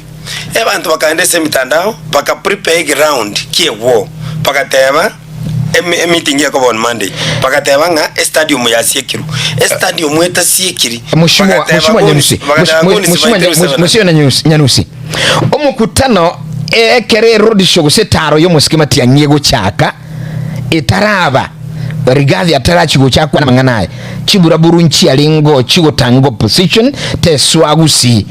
Abanto bakaenda ase emitandao, baka prepare eground ki'ewar, bagateba, Emitingi ekoba on Monday, bagateba ng'a estadium yasiekirwe. Estadium etasiekiri. Mheshimiwa Bagateba Mheshimiwa goons- Nyanusi bagateba goons Mheshimiwa baiterwe seven. Mheshimiwa Nyanusi Nyanusi omokutano ekere eroad show gose etaro y'omosike Matiang'i egochaka etaraba Rigathi atarachi gocha akwana amang'ana aya chiburaburu nchiarenge chigotanga opposition teswa Gusii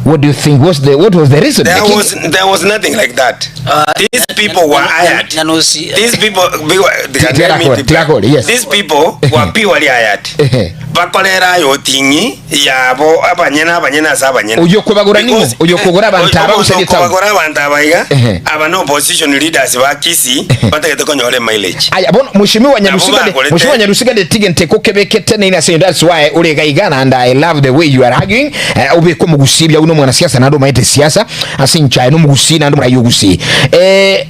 what do you think what's the, what was the reason There Lakini- was, there was nothing like that. These people were hired. Nyanusi, These people, be- they can Tirakore, me tirakore, yes. These people were purely hired. Ehe. Bakorera ayo oting'i yabo abanyene abanyene ase abanyene. Oyo okobagora ning'o? Because- Oyo okogora abanto aba Oyo gose etown? okobagora abanto aba iga, Ehe. aba na opposition leaders ba Kisii batagete konyora emileage. Aya bono mheshimiwa Nyarusiga Nabo bagorete- mheshimiwa Nyarusiga de tige ntekokebekete nina say that's why uri gaiga and I love the way you are arguing eh, obeke omogusii bia uno mwanasiasa naende omaete siasa ase enchae nomogusii naende omorai ogusii eh,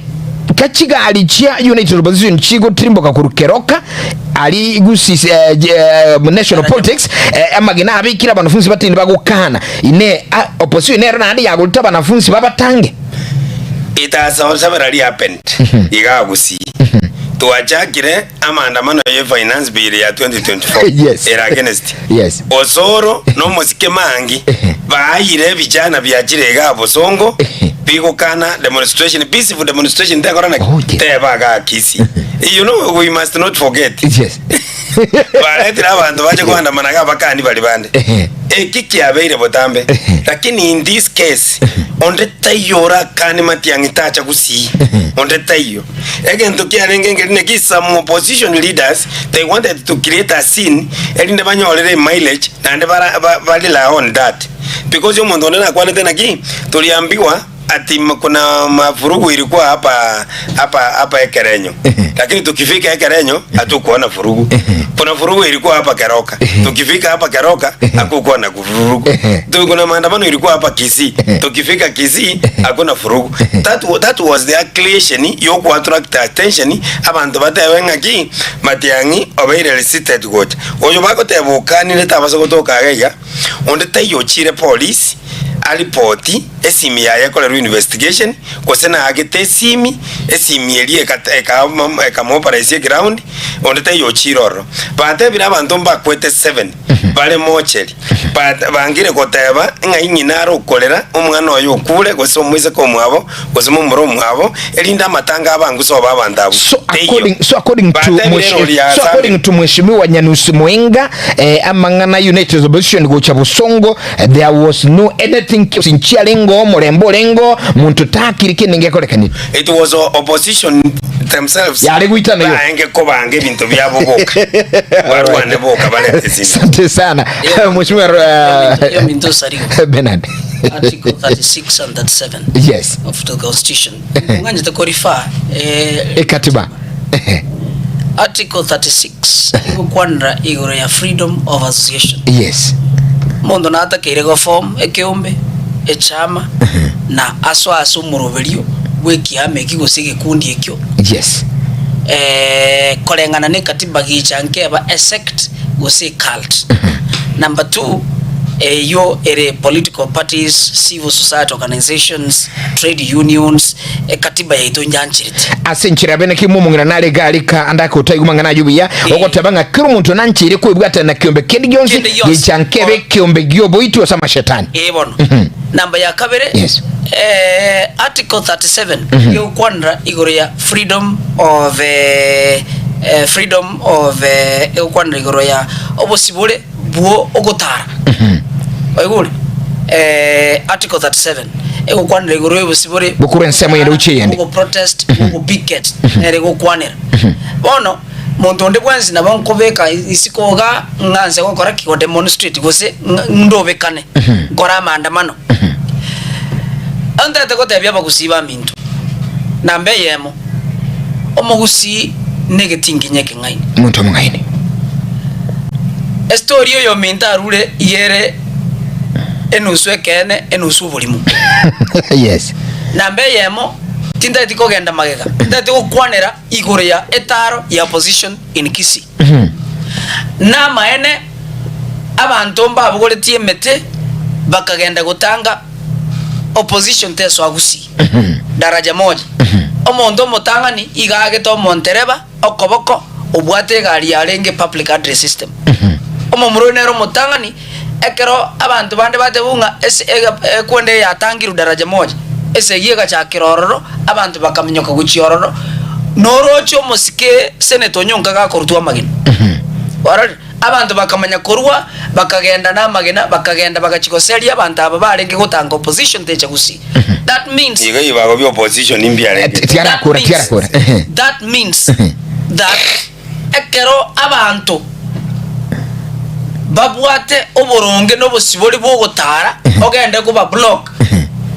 kachigari chia United Opposition chigotirimboka korwa Keroka ari gusii eh, eh, national politics eh, amagena abekire abanafunsi batindi bagokana ine ah, opposition nero naende yagorete abanafunsi babatange It has severally happened iga Gusii. Twachakire amaandamano ye finance bill ya 2024 Yes. ere against. Yes. Osoro na omosike Mangi baayire ebichana biachire igaa Bosongo bigokana demonstration peaceful demonstration tekora naki Oh, yes. teba igaa Kisii. You know we must not forget. Yes. Baretire abanto bache koandamana iga abakani baria bande. Ehe. Eki kiabeire botambe. Lakini in this case, onde taiyo orakane Matiang'i tacha gusii. Onde taiyo. Egento kiarenge nkeri naki some opposition leaders they wanted to create a scene erinde banyorere emileage naende bara ba barely on that. Because omonto onde nakwanete naki toriambiwa ati kuna mavurugu ilikuwa hapa hapa hapa Ekerenyo lakini tukifika Ekerenyo hatukuona vurugu. Kuna vurugu ilikuwa hapa Keroka, tukifika hapa Keroka hakukuwa na vurugu. Tu- Kuna maandamano ilikuwa hapa Kisii, tukifika Kisii hakuna vurugu. That, wa- that was their creation yoku attract attention abanto batebe ng'aki Matiang'i obeire receipted gocha oyo bagoteba okanire tabasa gotoka iga iga onde taiyo ochire polisi aripoti esimi yaye ekorerwe investigation, gose naagete esimi, esimi eria eka eka ekamoparisia eground, onde taiyo ochire ororo. Batebire abanto mbakwete seven, bare mocheri, bat bangire goteba ng'ai ng'ina are okorera omwana oye okure, gose omoiseke omwabo, gose momura omwabo, erinde amatanga abe angusa obe abanto abwo. So Teiyo. according, so according to Batebire mweshi, erori ya so Sambi. according to Mheshimiwa Nyanusi Mwenga eh, amang'ana United Opposition gocha Bosongo eh, there was no anything nchiarengo omorembe orengo muntu takiri kende ngekorekanire It was opposition themselves Yare goitana igo. baenge kobanga ebinto biabo boka barwane boka barete simi Asante sana Yeah. Mheshimiwa Yo minto sarigo. Bernard Article 36 and 37 yes of the Constitution. Ng'anchete korifa eh, ekatiba Article 36 egokwanera igoro ya freedom of association. Yes. Omonto natakeire go form ekeombe, echama, na asoe ase omoroberio bw'ekiama eki gose egekundi ekio. Yes. Eh, koreng'ana na ekatiba gicha nkeba a sect gose a cult. Number two, eyio ere political parties, civil society organisations, trade unions, ekatiba yaito nyancherete. Ase enchera bene ki momong'ina nare iga arika ande ake otaigwa mang'ana ayio buya, ogoteba ng'a kera omonto nancheire kwebwatana na kiombe kende gionsi, Kende gionsi. gicha nkebe ekiombe gi'oboiti ase amashetani. Ee bono. Namba ya kabere, Yes. eh, Article 37 egokwanera igoro ya freedom of eh, eh, freedom of eh, egokwanera igoro ya obosibore bwo ogotara. Oigure? Eh, Article 37 egokwanera igoro y'obosibore Bokorwa ensemo eyende gochia eyende. Bogo protest, bogo picket, nere egokwanera. Bono monto onde bwensi nabo nkobeka isiko igaa ng'a nse gokora ki? Go demonstrate gose ng'a ndobekane nkore amaandamano. Ontagete gotebia abagusii baminto, namba eyemo, omogusii negetinginye ekeng'aini. Omonto omong'aini. Estori oyominto arure iga ere enusu ekeene enusu oborimo. Yes. Namba eyemo, tintageti kogenda magega, ntagete gokwanera igoro ya etaro ya opposition in Kisii. Namaene, abanto mbabogoretie emete bakagenda gotanga opposition tesoa Gusii. Daraja moja. Omonto omotang'ani iga agete omontereba okoboko obwate egari yarenge public address system. Omomura oyo nere omotang'ani ekero abanto bande bateba ng'a ase ekwende eye yatangirwe daraja moja, esegi egachakera ororo, abanto bakaminyoka gochia ororo, noroche omosike senator onyonka gakorutwa amagena. Kwarorire? Abanto bakamanya korua, bakagenda namagena, bakagenda bagachia goseria abanto aba barenge gotanga opposition techa gusii. That means. Igo ebibago bia opposition mbiarenge. Tiarakora, tiarakora. That means that ekero abanto babwate oboronge na obosibori bw'ogotara ogende koba block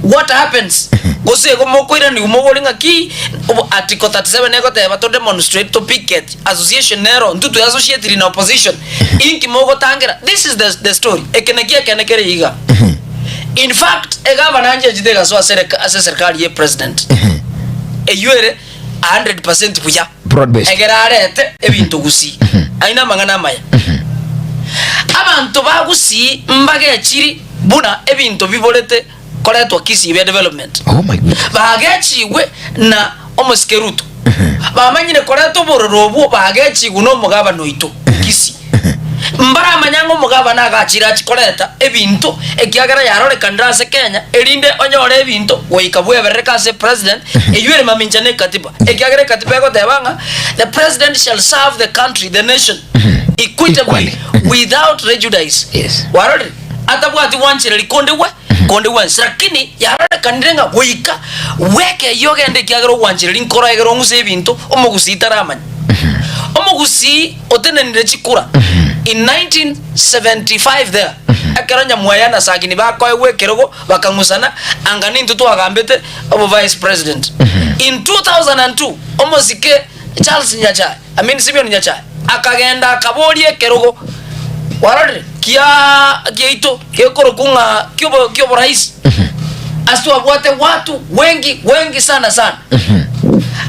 what happens gose igo mokoiranigwa mobori ng'aki obo article 37 egoteba to demonstrate to picket association nero intwe twe associatiri na opposition inki mogotangera this is the, the story eke nakio ekene kere iga in fact egavana nchechete egasoa ase ase serikali ye president eywo ere 100% buya Broad based. Ekero arete ebinto gusii, ayio namang'ana amaya. Abanto ba gusii mbagechiri buna ebinto biborete koretwa Kisii bia development. Oh my goodness. Bagechigwe na omosike Ruto. Bamanyire koreta obororo obwo bagechigwe na omogabana oito Kisii. Mbaramanya ng'a omogabana agachire achie koreta ebinto, ekiagera yarorekanire ase Kenya, erinde onyore ebinto goika bweberereke ase president, eyio ere mamincha na ekatiba. Ekiagera ekatiba egoteba ng'a the president shall serve the country, the nation. Equitably, Equally. without prejudice. Yes. Warorire? Atabwati gwanchereri konde gwe konde gwensi. Lakini yarorekanire ng'a goika bweke eyio ogende ekiagera ogwanchereri nkoro egere ong'use ebinto omogusii taramanya. Omogusii otenenire chikura in 1975 there ekero Nyamweya na Sagini bakoegwa ekerogo bakang'usana anga nintwe twagambete obo vice president. In 2002 omosike Charles Nyachae I mean Simeon Nyachae akagenda akaboria ekerogo kwarorire kia kiaito gekorokwa ng'a kiobo kioboraisi ase twabwate watu wengi wengi sana sana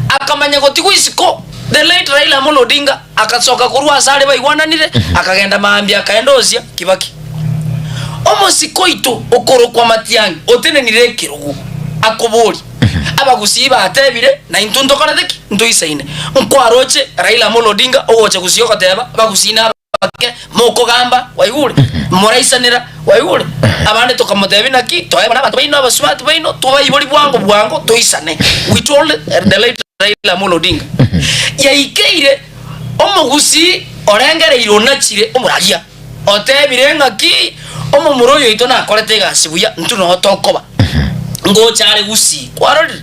akamanya gotigwa isiko the late Raila Amolo Odinga akasoka korwa ase are baigwananire akagenda maambia akaenda osia Kibaki omosike oito okorokwa Matiang'i otenenire ekerogo akoboria Abagusii batebire, na intwe ntokorete ki? Ntoisaine. Nkwaroche Raila Amolo Odinga ogocha gusii ogoteba, abagusii nabake, mokogamba, waigure? Moraisanera, waigure? Abande tokamotebia naki, toebane abanto baino, abasubati baino, tobaibori bwango bwango, toisane. We told the late Raila Amolo Odinga. Yaikeire omogusii orengereire onachire omoraria, otebire ng'aki omomura oyo oito nakorete egasi buya, intwe noo tokoba. Ngocha are gusii. Kwarorire?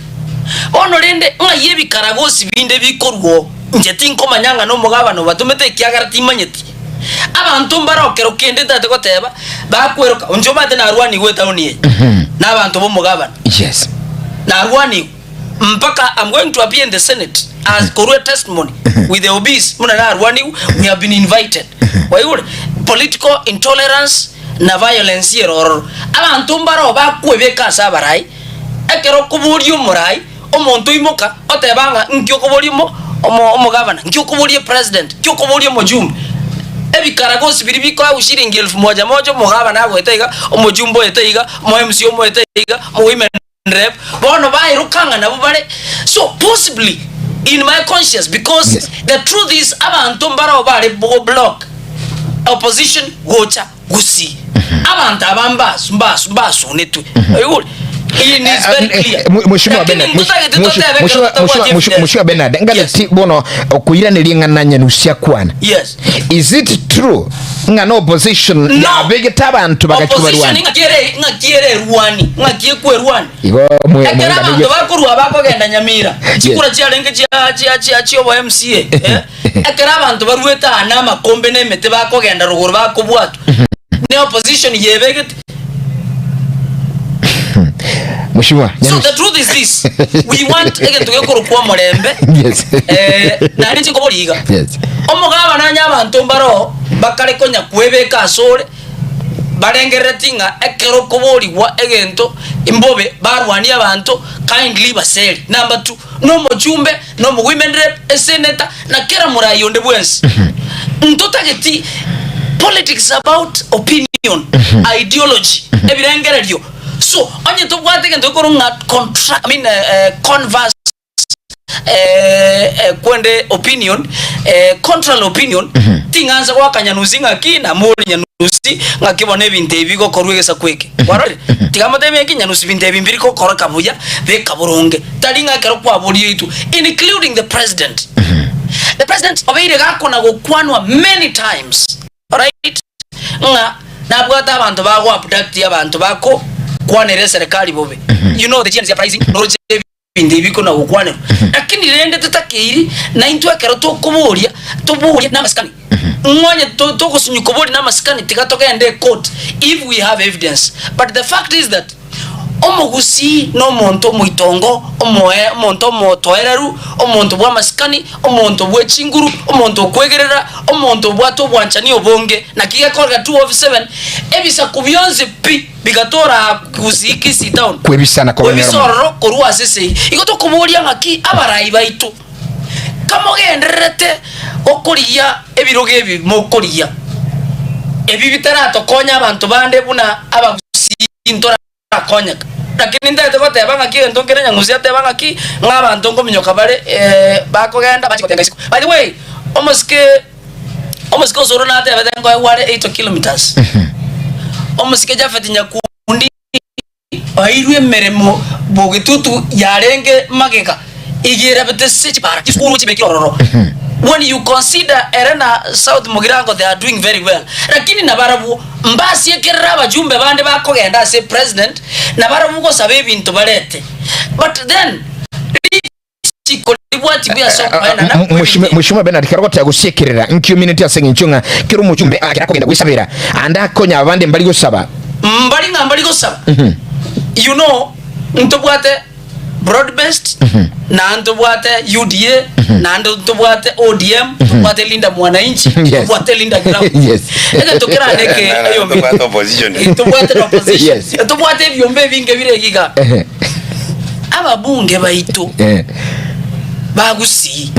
Bono rende, ng'ai ebikaragosi binde bikorwa oo? Inche tinkomanya ng'a nomogabana obatomete, ekiagera timanyeti. Abanto mbare okero kende ntagete goteba, bakweroka, inche omanyete narwanigwe etaoni eye nabanto b'omogabana. Yes. Narwanigwe mpaka I'm going to appear in the senate as korwa testimony with the OBs buna narwanigwe, we have been invited. Waigure? Political intolerance na violence ere ororo. Abanto mbaroo bakwebeka ase abarai, ekero okoboria omorai, omonto oimoka oteba ng'a nki okoboria omo omo omogavana, nki okoboria epresident, nki okoboria omojumbe. Ebikaragosi biria bikoegwa shilingi elfu moja moja, omogavana agoeta iga, omojumbe oete iga, omo MCA omoete iga, omowomen rep, bono baeroka ng'a nabwo bare so possibly in my conscience because Yes. the truth is abanto mbaroo bare go block opposition gocha gusii abanto aba mbasu mbasu mbasunetwe oigure in is very clear Mheshimiwa Lakini Bernard, ntotagete Mheshimiwa- totebe ekero Mheshimiwa- totabwati Mheshimiwa- evidence. Mheshimiwa Bernard, Yes. nganeti bono okoiraneria ng'a nyanusia kwana. Yes. Is it true ng'a na opposition No. yabegete abanto bagachia Opposition kobarwania? ng'aki ere ng'aki ere erwani ng'aki ekwerwani Igo mwe- ekero mwenga abanto nigo- bakorwa bakogenda Nyamira chikura chiarenge chia chia chia chiobo MCA eh, ekero abanto baruete aa na amakombe na emete bakogenda rogoro bakobwatwa ne opposition yebegete Mheshimiwa, so Nyanusi. the truth is this we want egento gekorokwa omorembe Yes. eh, naende inche nkoboria iga Yes. Omogabana onye abanto mbaroo bakare konya kwebeka asore, barengerereti ng'a ekero okoborigwa egento imbobe barwanie abanto, kindly baseri. Number two, nomochumbe, na omowomen rep, esenator, na kera morai onde bwensi. Ntotageti politics about opinion, ideology, ebirengererio. So, onye tobwate egento gekorwa ng'a contra, I mean, eh, converse, kwende opinion contrary opinion ting'ansa goaka nyanusi ng'aki namori nyanusi ng'aki bono ebinto ebi bigokorwa egesaku eke kwarorire tiga motebie ng'aki nyanusi binto ebi mbiri gokoreka buya beka boronge tari ng'a ekero kwaborie intwe including the president the president obeire gakona gokwanwa many times alright ng'a nabwate abanto bago abduct abanto bako kwanera eserekari bobe you know the GNC uprising noroche Ebinto ebi bikona gokwanerwa, lakini rende totakeiri naintwe ekero tokoboria, toborie namasikani. Ng'a onye to- togosinywa koboria namasikani, tiga togende ecourt if we have evidence. But the fact is that omogusii na omonto omoitongo, omoe omonto omotoereru, omonto bw'amasikani, omonto bwe chinguru, omonto okwegerera, omonto obwate obwanchani obonge. Naki gekoreka 207, ebisaku bionsi pi. Bigatora Gusii Kisii Town Kwebisana kobanyora kwebisa mono. ororo korwa ase esegi. Igo tokoboria ng'aki abarai baito kamogendererete gokorigia ebirogo ebi mokorigia ebi bitaratokonya abanto bande buna abagusii ntorakonyeka. Lakini ntagete goteba ng'aki egento nkere Nyangusi ateba ng'aki ng'a abanto nkominyoka bare bakogenda bachie gotenga isiko. By the way omosike Omosike Osoro natebete nkoegwa are 80 kilometres. Omosike Japhet Nyakundi oeirwe emeremo bogetutu yarenge magega iga erabete ase chipara chisukuru chibekire ororo. When you consider ere na South Mugirango they are doing very well, lakini nabarabwo mbasiekerere abajumbe bande bakogenda ase president nabarabwo gosaba ebinto barete but then richiko ribwati buya ase okoenana kw'ebinto. Mheshimiwa Bernard kero goteba gosiekerera nki omineti ase eng'encho ng'a kera omochumbe akera kogenda gwesabera ande akonye abande mbari gosaba. Mbari ng'a mbari gosaba you know ntobwate broad based na ntobwate UDA naende ntobwate ODM ntobwate Linda Mwananchi ntobwate Linda Ground egento kerane eke Eyombe Ntobwate opposition. ntobwate na opposition ntobwate ebiombe ebinge bire iga ababunge baito ba Gusii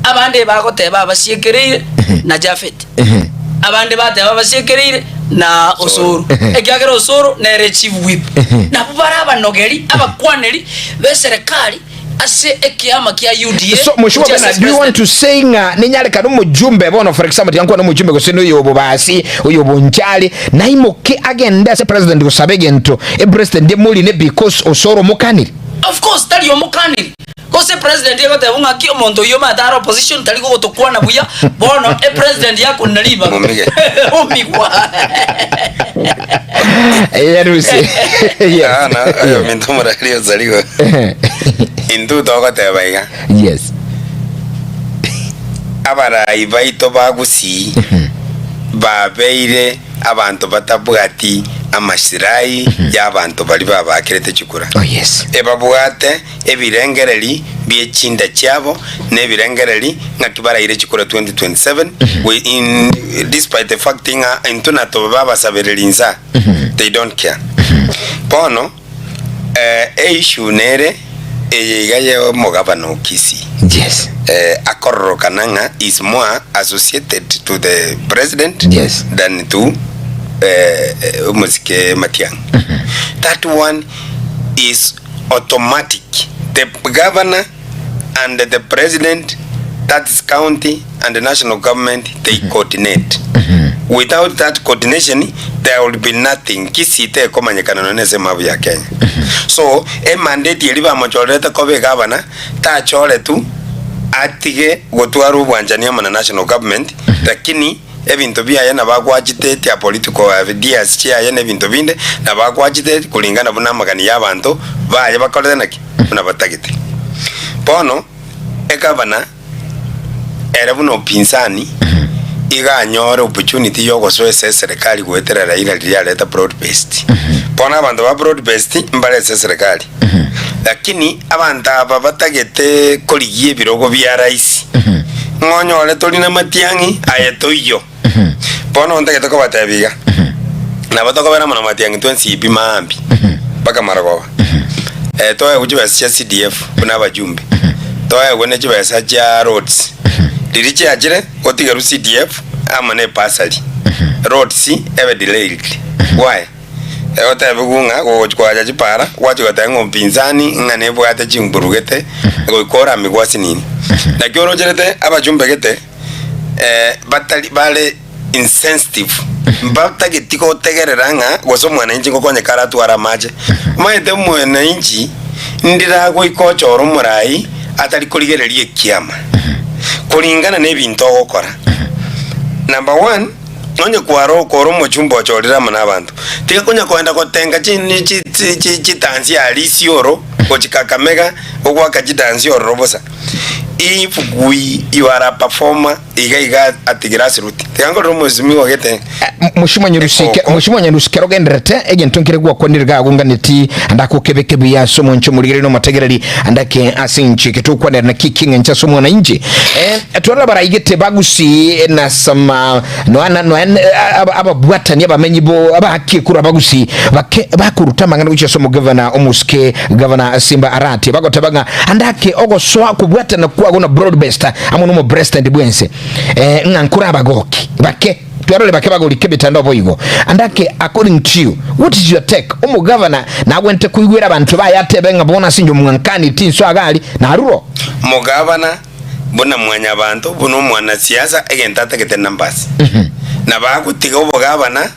abande bagoteba abasiekereire na Japhet Abande bateba abasiekereire na Osoro, ekiagera Osoro nere chief whip. Nabwo bare abanogeri, abakwaneri b'eserekari ase ekiama kia UDA So Mheshimiwa gochia ase Bernard, do you want president. to say ng'a nenyarekane omojumbe bono for example tiga nkwane omojumbe gose noyo obobasi, oyo obonchari, naimoke agende ase president gosaba egento, epresident emorine because Osoro omokanire? Of course tari omokaniri. Gose president egoteba ng'aki omonto oyio omanyete are opposition tari gogotokwana buya bono e president yakonena ribaga Omige. omigwa. Eyarusi. Yes. Ah, na oyo minto omorari osarigo intwe togoteba iga Yes. abarai baito ba Gusii babeire abanto batabwati amasirai y'abanto baria babakerete chikura. Oh yes. Ebabwate ebirengereri bie chinda chiabo na ebirengereri ng'aki baraire chikura 2027 we in despite the fact ng'a intwe natobe babasabereri insa they don't care bono eh, e issue nere eye iga ye omogabana o Kisii Yes. eh, akororokana ng'a is more associated to the president Yes. than to eh, eh, omosike Matiang'i that one is automatic the governor and the president that is county and the national government they coordinate without that coordination there will be nothing Kisii tekomanyekana nonya nese emabu ya Kenya so emandate eria bamochorerete koba egavana tachoretu atige gotwara obwanchani amo na national government lakini Ebinto biaye nabo agwachiteti a political ideas chiaye na ebinto binde nabo agwachiteti kuringana buna amagani y'abanto baye bakorete naki? Buna batagete. Bono egavana ere buna upinzani iga anyore opportunity yogosoa ase eserekari goetera Raila riria areta broad based. Bono abanto ba broad based mbare ase eserekari lakini abanto aba batagete korigia ebirogo bia rais Ng'a onyore tori namatiang'i, aye toiyo. Bono ntagete kobatebia iga, nabo tokobera amo namatiang'i twensi pi maambia mpaka marogoba. Eh, toegwe chibesa chia CDF buna abajumbe, toegwe ne chibesa chia roads. Riria chiachire, otigerwe CDF amo ne bursary. Roads ebe delayed. Why? Egotebigwa ng'a gogochia koacha chipara, gwachia goteba ng'a upinzani ng'a nebwate chinguru gete, goika oramigwe ase nini. Naki orocherete abachumbe gete batari bare insensitive, mbatageti gotegerera ng'a gose omwananchi ngokonyeka aratware amache. Omanyete omwananchi ndire goika ochore omorai atari korigereria ekiama, kuringana na ebinto ogokora. Number one. Onye kwarokora ore omochumba ochorire amo nabanto, tiga konya koenda gotenga chidansi aria Isiolo gochia Kakamega gogoaka chidansi ororo bosa. If we you are a performer iga iga at grassroot. Tiga nkorere omwesimigwa gete Mheshimiwa Nyarusike, Ekoko. Mheshimiwa Nyarusi kero ogenderete egento nkere gwakwanire iga agunganeti ande akokebeke buya ase omonche omorigereria na omotegereri ande ake ase inche eke togokwanera naki ekeng'encho ase omwananchi eh, twarora baraigete bagusii na sama noana noana ababwatani abamenyi bo abahakie korwa abagusii bake bakoruta amang'ana gochia ase omogavana omosike gavana Simba Arati bagoteba ng'a ande ake ogosoa kobwatana kwago na broad based amo na omopresident bwense eh, ng'a nkore abagoki bake Twarore bake bagorika emetandao boigo. And ake according to you, what is your take? Omogavana nagwenerete koigwera abanto baye atebe ng'a bono ase inche omwankani tinso iga aria, naruro. Omogavana buna mwanyabanto, buna omwanasiasa, egento atagete numbers. Nabo agotiga obogavana,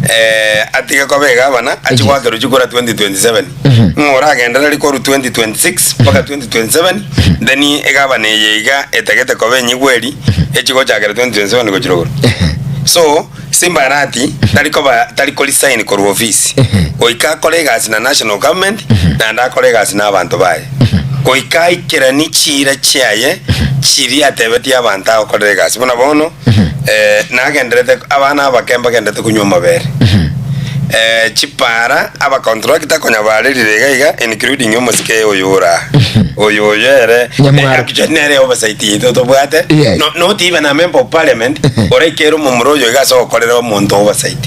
eh, atige koba egavana, achie goakerwa chikura 2027. Ng'a oragendereri korwa 2026 mpaka 2027, then egavana eye iga etagete koba enyigweri echi gochakera 2027 gochia rogoro. So, Simba Arati tari koba tari ko resign korwa ofisi. Goika akore egasi na national government naende akore egasi na abanto baye. Goika aikeranie chiira chiaye chiria atebetie abanto agokorera egasi. Buna bono eh, nagenderete abana abake mbagenderete konywa amabere. Eh, chipara abacontractor konya barerire iga iga including omosike oyo ore aa. Oyo oyo ere Nyamwaro. eh, actually nere oversight yaito tobwate. Yes. No, not even a member of parliament oraikere omomura oyo iga ase ogokorera omonto oversight.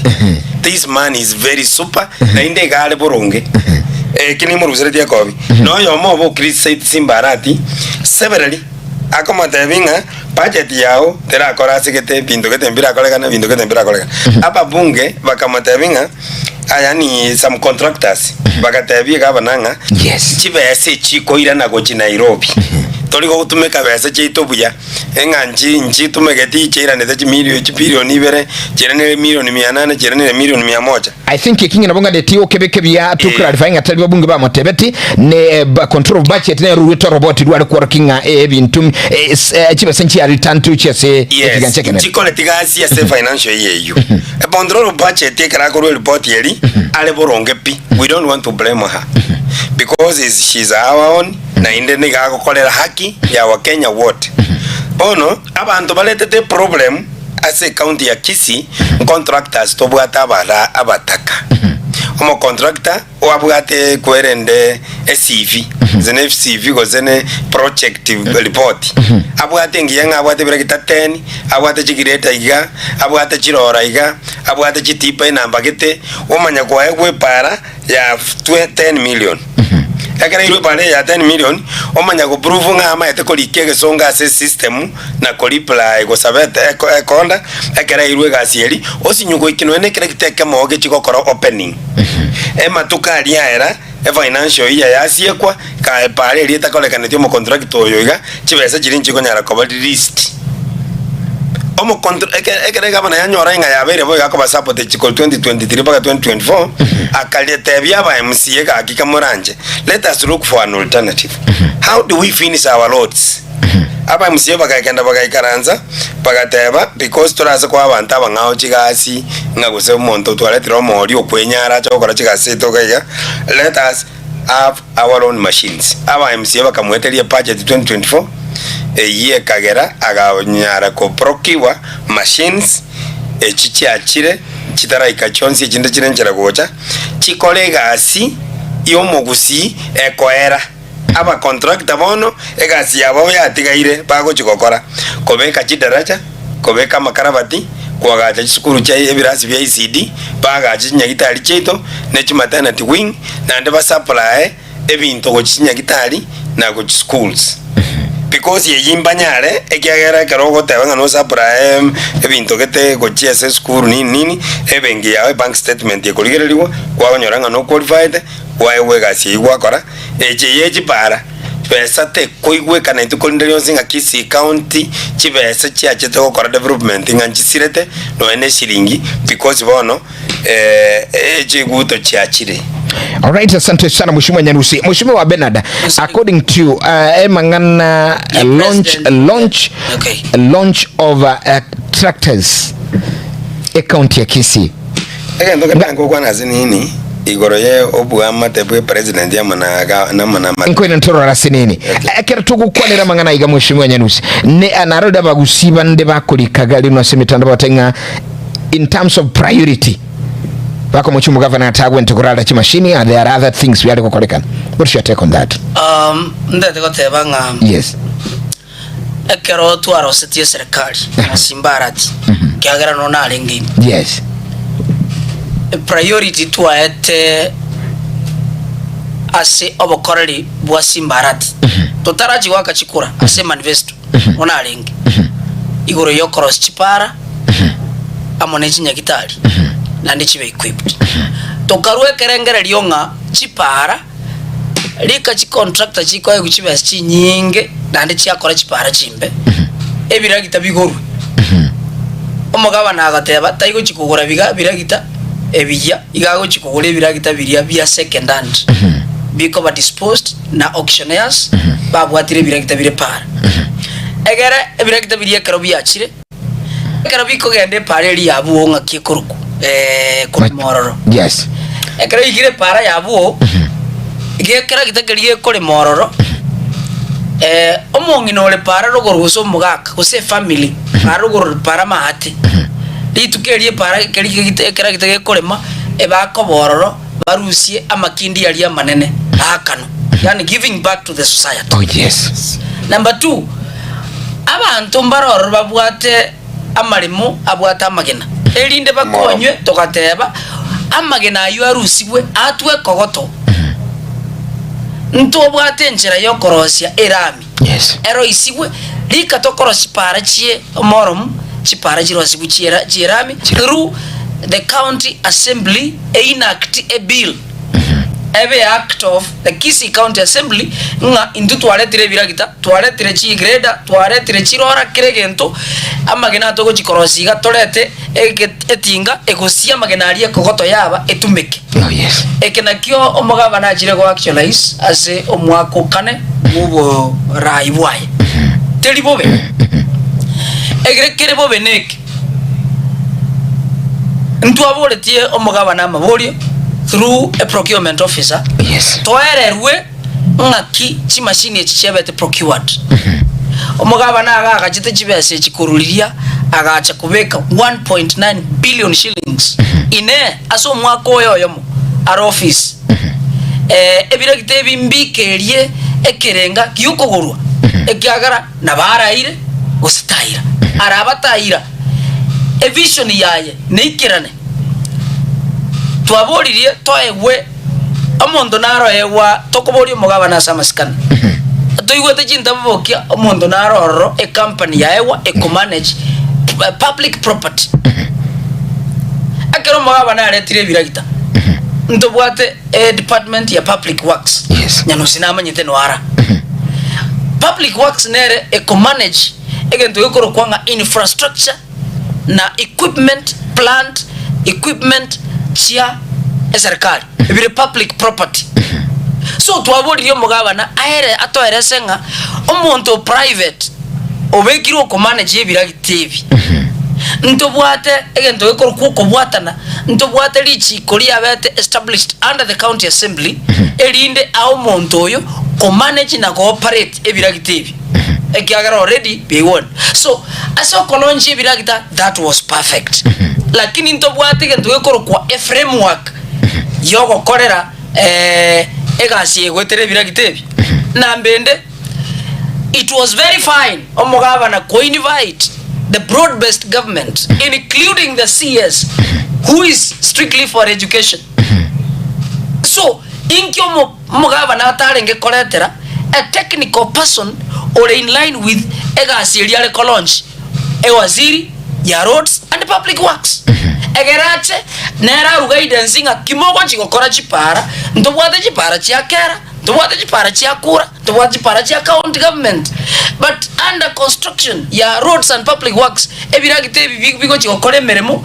This man is very super naende iga are boronge. Eki nimoruseretie ekobi. Na oyomo obo ocriticize Simba Arati severally akomotebia ng'a budget yao terakora ase gete ebinto gete mbirakorekana ebinto gete mbirakorekana. Ababunge bakamotebia ng'a yaani some contractors bagatebia egavana ng'a Yes. chibesa echikoirana gochia Nairobi tori gotumeka besa chiaito buya eng'a nchi nchitumegeti chiairanete chimilio chibilioni ibere chiairanire milioni mia nane chiairanire milioni mia moja. I think eki ng'a nabo ng'adeti okebeke buya to Eh. clarify ng'a tari babunge bamotebeti ne eh, ba- control of budget nero rwete oroboti rware kworokia ng'a eh, ebinto eh, s- eh, chibesa nchiaritantu chia ase Yes, ekigancha ekenene. nchikoreti gasi ase financial year eyio. Control of budget ekero akorwa eripoti eri are boronge pi. We don't want to blame her because is she's our own naende nigo agokorera haki ya Wakenya wote. Bono abanto baretete eproblem ase ecounty ya Kisii ncontractors tobwate abara abataka. Omocontractor oabwate kwerende ecv gose ne CV gose ne project report abwate engiya ng'a abwate ebiregita 10 abwate chigireta iga abwate chirora iga abwate chitipa enamba gete omanya koegwa epara ya 10 million ekero airwe epara eye ya 10 million omanya go prove ng'a amaete korika egesongo ase esystem na ko reply gosaba ekonda ekero airwe egasi eria osinywe goika nonya na ekeregita ekemo gechi gokora opening. Ematuko aria aera, efinancial year yasiekwa, ekaepara eria etakorekaneti omocontractor oyo iga, chibesa chiria nchikonyara koba released. Omocontr eke ekero egavana yanyora ing'a yabeire bo iga akoba supported chikoro 2023 mpaka 2024, akaretebia aba MCA gaki kamoranche, let us look for an alternative. How do we finish our roads? Aba MCA bagaekenda bagaikaransa, bagateba, because torase koa abanto abang'ao chigasi, ng'a gose omonto twaretire omoori okwenyara ache gokora chigasi chiaito iga iga, let us have our own machines. Aba MCA bakamoeteria ebudget 2024, eyio ekagera aganyara ko procure machines echi chiachire chitaraika chionsi echinde chire nchera gocha, chikore egasi ya omogusii ekoera. Abacontractor bono egasi yabo yatigaire bagochia gokora, kobeka chidaraja, kobeka amakarabati, koagacha chisukuru chia ebirasi bia ECD, baagache chinyagitari chiaito ne chimaternity wing, naende basupply ebinto gochia chinyagitari na gochia schools. Because eyio mbanyare ekiagera ekero ogoteba ng'a nosupply ebinto gete gochia ase esukuru nini nini, ebenki yao ebank statement ekorigereriwa, kwanyora ng'a noqualified, kwaegwa egasi eyio gwakora. Eche ye chipara, besa tekoigwekana intwe korende rionsi ng'a Kisii County chibesa chiachete gokora development ng'a nchisirete nonya ne eshiringi because bono echiguto chiachire. Alright, asante sana Mheshimiwa Nyarusi. Mheshimiwa Bernard, according to emang'ana The launch president- launch Okay. launch of tractors e county ya Kisii. Egento kende ngokwana ase nini igoro ye oboamate bwe president amo na ga na amo na amate. Nkoina ntorora ase nini ekero togokwanera amang'ana aiga Mheshimiwa Nyanusi ne narorire abagusii bande bakorikaga rino ase emitandao bagote ng'a in terms of priority bakomochia omogavana atagwente korara chimashini and there are other things biare gokorekana what's your take on that? Um, ndete goteba ng'a Yes. Ekero twarosetie eserekari na Simba Arati, ekiagera nonya narenge ime, Yes. epriority twaete ase obokoreri bwa Simba Arati, totarachia goaka chikura ase emanifesto, nonya narenge, igoro ya okorosia chipara amo ne chinyagitari, naende chibe equipped. Tokarua ekerengererio ng'a chipara. Rika chicontractor chikoegwa chibesa chinyinge naende chiakora chipara chimbe, ebiragita bigorwe. Omogabana agateba taigochi kogora biga biragita ebiya, iga agochi kogora ebiragita biria bia second hand. bikoba disposed na auctioneers babwatire ebiregita bire para. Egere ebiregita biria ekero biachire, ekero bikogenda epara eria yabuo ng'aki ekorokwa korema ororo. Yes. Ekero yaikire epara yabuo, gekeragita keria gekorema ororo, omong'ina ore para rogoro gose omogaka gose efamily para rogoro para maate, rituko erio epara keria kegite ekeragita gekorema, ebakoba ororo barusie amakindi aria amanene aakanwe, yaani giving back to the society. Oh yes. Number two, abanto mbare ororo babwate amaremo abwate amagena, erinde bakonywe togateba amagena ayio arusigwe atwe ekogoto. Ntobwate enchera yokorosia erami Yes. eroisigwe rika tokorosia chipara chie omoromu chipara chirosigwe chiera chierami through the county assembly einact a bill ebe act of the Kisii County Assembly ng'a intwe twaretire ebiragita, twaretire chigreda, twaretire chirora kera egento, amagena aya togochi korosia iga torete ege etinga egosia amagena aria ekogoto yaba etumeke. Oh yes. Eke nakio omogabana achire go actualize ase omwaka o kane bw'oborai bwaye. Teri bobe. Egere kere bobe neke, Ntwaboretie omogabana amaborio through a procurement officer, Yes. toererwe ng'aki chimashini echi chiabete procured. Omogabana iga agachete chibesa echi korwa riria agacha kobeka 1.9 billion shillings inee ase omwaka oyo oyomo are office. Eh, ebiregita ebi mbikerie ekerenga giokogorwa ekiagera nabo araire gose taira. Araba taira, evision yaye neikerane. Twaboririe toegwe omonto naroegwa tokoboria omogabana ase amasikani. Toigwete chintabobokia omonto naro ororo ecompany yaegwa ekomanage public property. Ekero omogabana aretire ebiragita, ntobwate edepartment ya public works. Yes. Nyanusi namanyete noara. Public works nere ekomanage egento gekorokwa ng'a infrastructure na equipment, plant, equipment chia eserikari ebire public property. So twaboririe omogabana aere atoerese ng'a omonto o private obekirwe okomanage ebiragita ebi ntobwate egento gekorokwa okobwatana ntobwate richiko riabete established under the county assembly erinde ae omonto oyo komanage na gooperate ebiragita ebi ekiagera already biaigwane. So ase okolaunch ebiragita that was perfect lakini ntobwate egento gekorokwa eframework yogokorera egasi eye goetera ebiragita ebi. Namba ende it was very fine omogabana koinvite the broad based government including the CS who is strictly for education. So inki omo omogabana atarenge koretera a technical person ore in line with egasi eria are kolaunch ewaziri ya roads and public works. Egere ache nere arue guidance ng'a ki mogochi gokora chipara, ntobwate chipara chia kera, ntobwate chipara chia kura, ntobwate chipara chia county government but under construction ya roads and public works ebiragita ebi bi bigochi gokora emeremo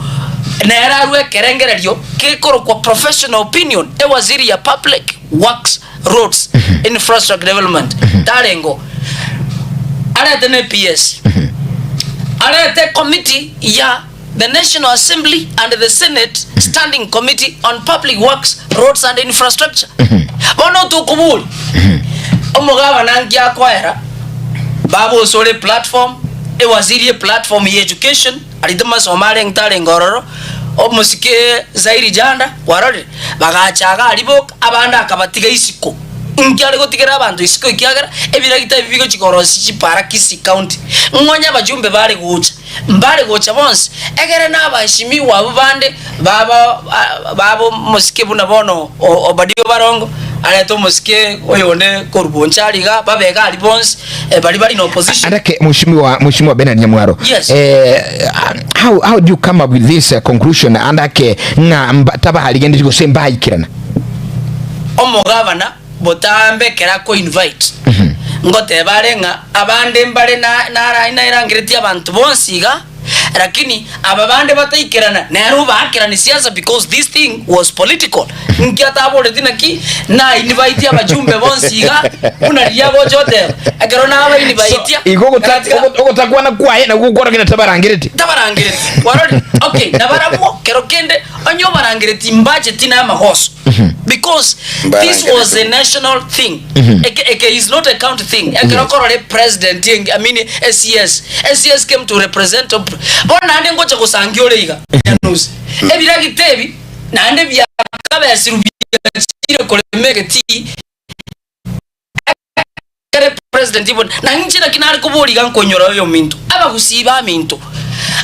nere arue ekerengererio kekorokwa professional opinion ewaziri ya public works roads infrastructure development tarenge arete ne PS arete committee ya the National Assembly and the Senate Standing Committee on Public Works, Roads and Infrastructure. Bono tokoboria omogabana nki akoera babosore platform ewaziri eplatform ya education arite masomo arenge tarenge ororo omosike Zairi Janda kwarorire bagacha iga aria boka abande akabatiga isiko nki are gotigera abanto isiko ekiagera ebiragita ebi bigochi korosia chipara Kisii County ng'onye abajumbe bare gocha Mbare gocha bonsi, egere nabashimigwe abwo bande baba baba omosike buna bono Obadia obarongo, arete omosike oyonde korwa Bonchari iga, babe iga aria bonsi, baria bare in opposition. Andake Mheshimiwa Mheshimiwa Bernard Nyamwaro. Yes. Eh, how how do you come up with this uh, conclusion andake ng'a mba- tabaharigendi gose mbaikirana? Omogabana Botambe ekero akoinvite, ngoteba are ng'a abande mbare na nara nairangeretie abanto bonsi iga, Lakini aba bande bataikerana nere obaakerani siasa because this thing was political. Nki ataboreti naki nainvite abachumbe bonsi iga buna riria agocha oteba ekero nabainvaitia So, igo ogotakwana kwaye nakwo gokworokire tabarangereti. Tabarangereti. Kwarorire? Okay, nabarabwo kero kende onye obarangereti mbacheti na amagoso because this was a national thing. Eke, eke is not a county thing. Ekero okorora epresident enge, I mean a CS, a CS came to represent op, bono naende ngocha gosangia ore iga, Nyanusi. Ebiragita ebi naende biakabesirwe biachire korema egetii Ekere president bono, na inche naki nare koboria iga nkonyora oyominto, abagusii baminto,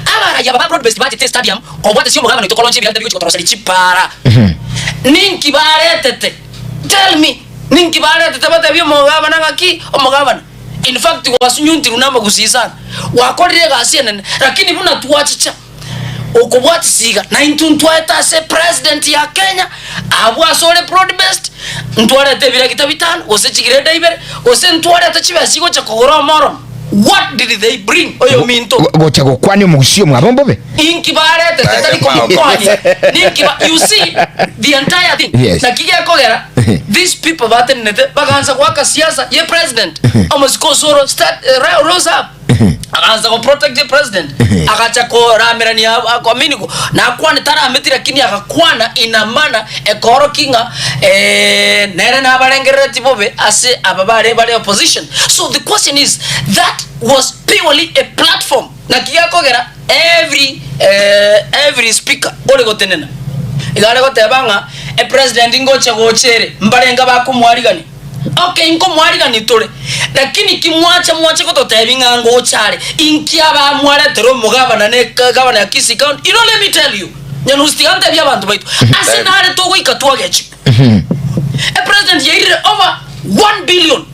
abarai aba ba broad based bachete estadium kobwate ase omogabane oito koroncha ebiragita bigochia gotoroseria chipara. Ninki baretete? Tell me, ninki baretete batebie omogabana ng'aki? Omogabana, in fact gwasunyuntirwe na abagusii sana, gwakorire egasi enene, lakini buna twachicha. Okobwatisia iga, na intwe ntwaete ase president ya Kenya, abwo ase ore broad based, ntwarete ebiragita bitano, gose chigreda ibere, gose ntwarete chibesa chigocha kogora omoromo. What did they bring? Oyominto. Gocha gokwania omogusii omwabo mbobe. Inki baretete tari komokonya? Ninki ba, you see the entire thing. Yes. Naki gekogera these people batenenete bagansa goaka siasa ye president. Omosike osoro start, eh, rose up. Agansa go protect the president agacha koramerania I mean nakwane tarameti lakini agakwana in a manner ekoorokia ng'a eh, nere nabarengerereti bobe ase aba bare bare opposition. So the question is that was purely a platform naki gekogera every eh, every speaker ore gotenena iga are goteba ng'a epresident ngocha gocha ere mbarenge bakomwarigania. Okay, nkomwarigani tore, lakini ki mwacha mwache gototebia ng'a ngocha are? Inki abamwaretera omogabana ne gavana ya Kisii County? You know, let me tell you, Nyanusi, tiga ntebie abanto baito, ase nare togoika twagechigwa. Epresident yairire over 1 billion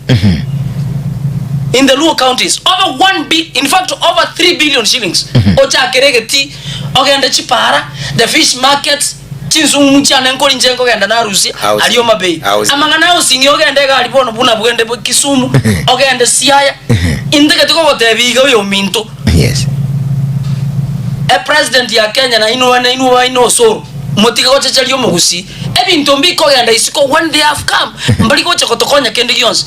in the Luo counties, over 1 bi, in fact over 3 billion shillings. Ochakere egetii, ogende chipara, the fish markets, Chinsung'u chiane nkori inche nkogenda narusie Housing. aria Homa Bay. Housing. Amang'ana a housing ogende egari bono buna bwende bwe Kisumu, ogende Siaya. Intagete kogotebia iga oyominto, Yes. epresident ya Kenya nainwe nainwe baine osoro, motige gochecheria omogusii. Ebinto mbikogenda isiko when they have come, mbari gocha gotokonya kende gionsi.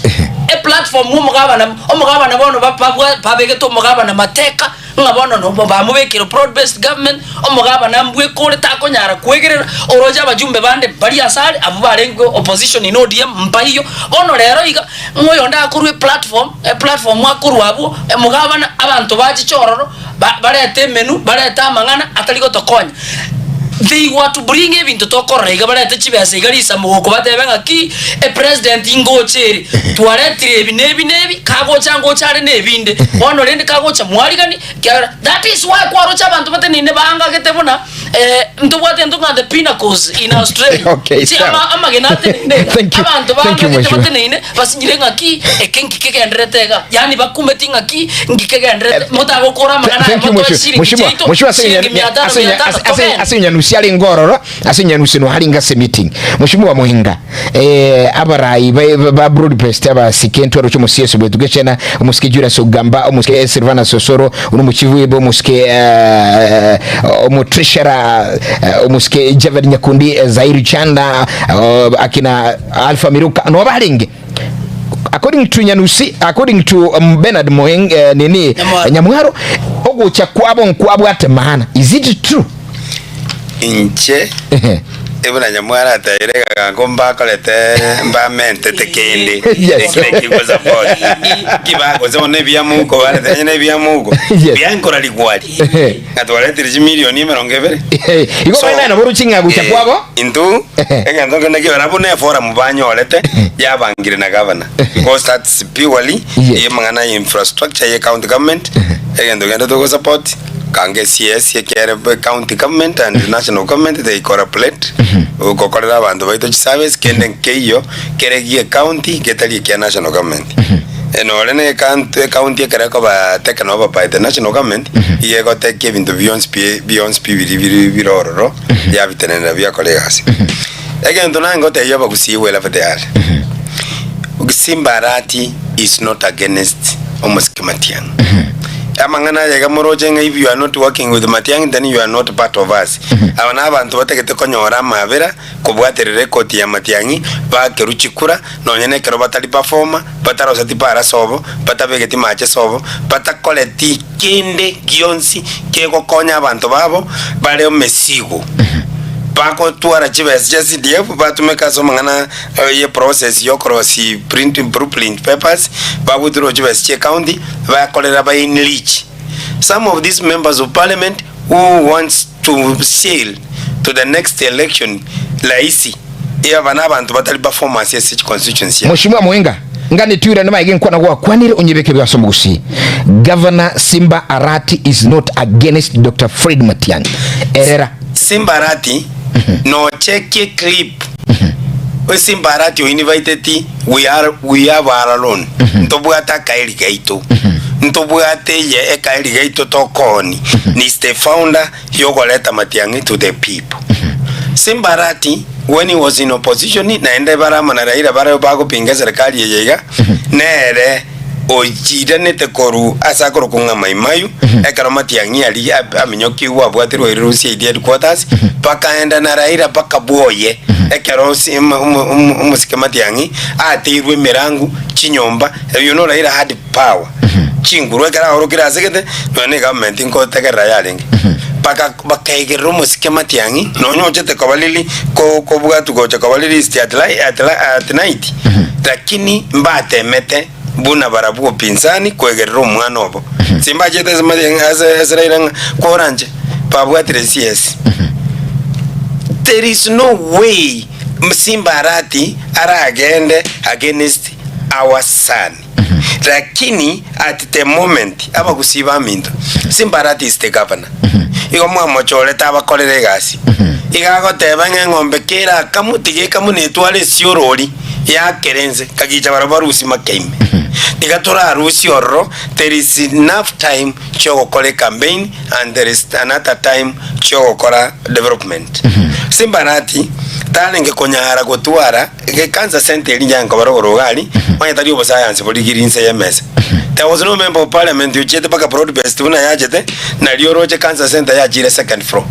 Eplatform omogabana omogabana bono ba- babwa babegete omogabana mateka. Ng'a bono nobo bamobekire broad based government, omogabana mbweka ore takonyara kwegerera, oroche abajumbe bande mbari ase are, abwo barenge opposition in ODM mbaiyo. Bono rero iga, ng'a oyonde akorwa eplatform, eplatform akorwa abwo, omogabana, abanto bachiche ororo, ba barete emenu, barete amang'ana atari gotokonya. They were to bring ebinto tokorora iga barete chibesa iga risamogoko batebe ng'aki, epresident ngocha ere, twaretire ebi na ebi na ebi, kagocha ngocha are na ebinde. Bono rende kagocha mwarigani, ekiagera that is why kwaroche abanto bateneine baangagete buna ntobwate intwe ng'a the pinnacles in Australia. Okay, Chi sawa. ama amagena ateneine iga, Thank you. abanto Thank you, baangagete Mheshimiwa. bateneine basinyire ng'aki eke nki kegendererete iga, yaani bakumeti ng'aki nki kegendererete, motagokora amang'ana aya Thank you, motoe Mheshimiwa. chiringi Mheshimiwa, chiaito, Mheshimiwa, ase chiringi mia tano, mia tano, togende. ase Nyanusi are ngororo ase Nyanusi no haringa ase meeting. Mheshimiwa Muhinga eh, abarai ba, ba, ba broadbest abasike ntwaro cyo musieso betu gechena omusike Julius Ogamba omusike Silvana Sosoro uno muchivu ebo omusike eh, omutreasurer eh, omusike Javed Nyakundi eh, Zairi Chanda eh, akina Alpha Miruka no barenge according to Nyanusi according to um, Bernard Moeng eh, nini Nyamwaro. Nyamwaro ogocha kwabo nkwabwate maana is it true Inche ebuna Nyamwaro ateire egagango mbakorete mbamentete kende Yes. ekere ekigosapoti kibagosa bono ebiamuko barete onye na ebiamuko Yes. biankora rigwari ng'a twaretire chimilioni emerongo ebere igo So, baina nabo ruchi ng'a gocha eh, kwabo Intwe egento kende kebe nabwo ne eforum banyorete yabangire na governor because that's purely Yes. amang'ana ya infrastructure ye county government egento kende togosupport kange CS ekere county government and national government they collaborate gokorera abanto baito chiservice kende nkeiyo kere gie county getari ekia national government Nore ne ecounty ekero ekoba taken over by the national government iga egoteki ebinto bionsi pi bionsi pi biria bire bire ororo yabitenenera biakora egasi. Egento naye ngotebia abagusii wherever they are, Simba Arati is not against omosike Matiang'i. Amang'ana aya iga moroche ng'a if you are not working with Matiang'i then you are not part of us. Aba nabanto batagete konyora amabera kobwaterera ekoti ya Matiang'i bakerwa chikura nonya nekero batari performer, bataroseti para sobo, batabegeti mache sobo, batakoreti kende gionsi kegokonya abanto babo bare omesigo. Bagotwara chibesa chia CDF batumeka ase amang'ana ye process yokorosia print blueprint papers, bagoturwa chibesa chie county bakorera ba enrich some of these members of parliament who wants to sail to the next election rahisi aba na abanto batari performers ase chiconstituency yabo. Mheshimiwa Muinga, ngani tuirane maege nkwana gwakwanire onyebeke bwa ase omogusii. Governor Simba Arati is not against Doctor Fred Matiang'i. Erera. Simba Arati nochekie clip Simba Arati oinviteti we are we have our loan ntobwate akaeri gaito ntobwate eye ekaeri gaito tokooni ni is the founder yogoreta Matiang'i to the people Simba Arati when he was in opposition naende bare amo na Raila bare bagopinga eserekari eye iga nere ochiranete korwa ase akorokwa ng'a Maimayu, ekero Matiang'i aria aminyokigwe abwatirwe oirire UCID headquarters, bakaenda na Raila mpaka bwoye, ekero omosike Matiang'i ateirwe emerangu, chinyomba, you know Raila had power, chinguru ekero aorokire ase gete, nonya ne egovernment nkotegerera yarenge. Baka bakaigerera omosike Matiang'i, nonya ochete koba riri kobwatwa gocha koba released at at night, lakini mbatemete buna barabwo upinzani kwegerera omwana obo. Simbachete ase Matiang'i ase ase Raila ng'a koranche babwatire CS. There is no way Simba Arati aragende against our son. Lakini at the moment abagusii baminto Simba Arati is the governor. Igo mwamochorete abakorere egasi. Iga agoteba ng'a eng'ombe kera akamu tiga ekamu netware esiorori yakere inse kagicha barabwo barusie makeime. Tiga torarusie ororo there is enough time chiogokora ecampaign and there is another time chiogokora development. Simba Arati tarenge konyara gotwara Cancer center eria inche nkobara igoro iga aria, onye tari obosayansi borigiri inse y'emesa. There was no member of parliament ochiete mpaka broad based buna yachete, nario oroche cancer center yachire second floor.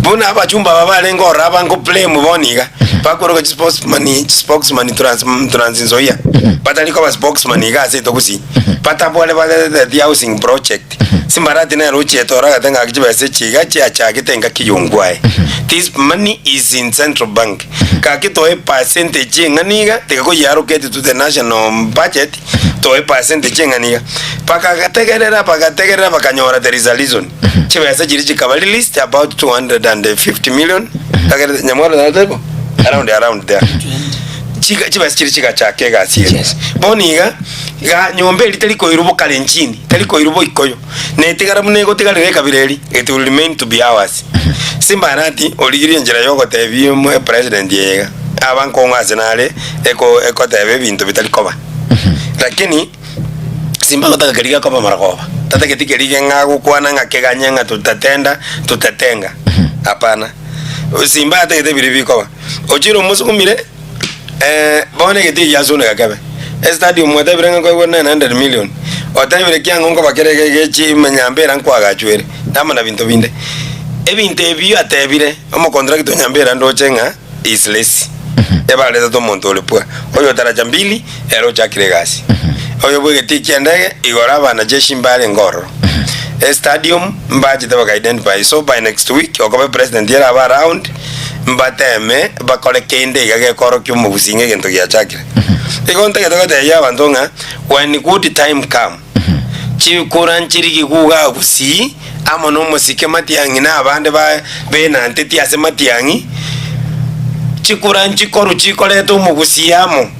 Buna abachumba aba barenge ororo aba nko blame bono iga, bakoroka chispokesman spokesman Trans Trans Nzoia, batari koba spokesman iga ase Gusii, batabware bareteti housing project. Simbarati nere ochiete oragete ng'aki chibesa echi iga chiachagete engaki y'ongwae. This money is in central bank. Gaki toe percentage eng'ana iga, tiga koyiallocate to the national budget, toe percentage eng'ana iga. Bakagategerera bagategerera bakanyora there is a reason. Chibesa chiria chikaba released about 250 million, tagere Nyamwaro naro tari bo? Around around there. Chiga chibesa chiria chigachaka egasi ere. Yes. Bono iga, iga nyomba eria teri koirwa bokalenjini, teri koirwa boikoyo, netigara buna egotigarera ekabira eria, it will remain to be ours. Simbarati origirie enchera yogotebia omo president eye iga, aba nkong'u ase nare eko ekoteba ebinto bitari koba. Lakini simba gotaka keria gekoba marogoba, tatageti keria ge ng'a agokwana ng'a keganye ng'a tutatenda tutatenga, hapana. Simba atagete biria bikoba, ochire omosugumire bono egetii giasuneka kebe, estadium mwatebire ng'a nkoegwa 900 million, otebire kiang'o nkoba kere iga iga echi nyambera nkoagachwa ere, amo na binto binde. Ebinto ebio atebire, omocontractor o nyambera ndoche ng'a is lazy, ebaretete omonto ore poor, oyo taracha mbili, ere ochakire egasi. Oyo bwa egetii ki'endege, igoro abanajeshi mbarenge ororo. Estadium mbachete baka identify, so by next week okoba epresident ere abe around, mbateme bakore kende iga gekorokia omogusii ng'a egento giachakire. Igo ntagete gotebia abanto ng'a when good time come, chikura nchirigi guga gusii amo na omosike Matiang'i na abande ba benanteti ase Matiang'i, chikura nchikoru chikoreta omogusii amo.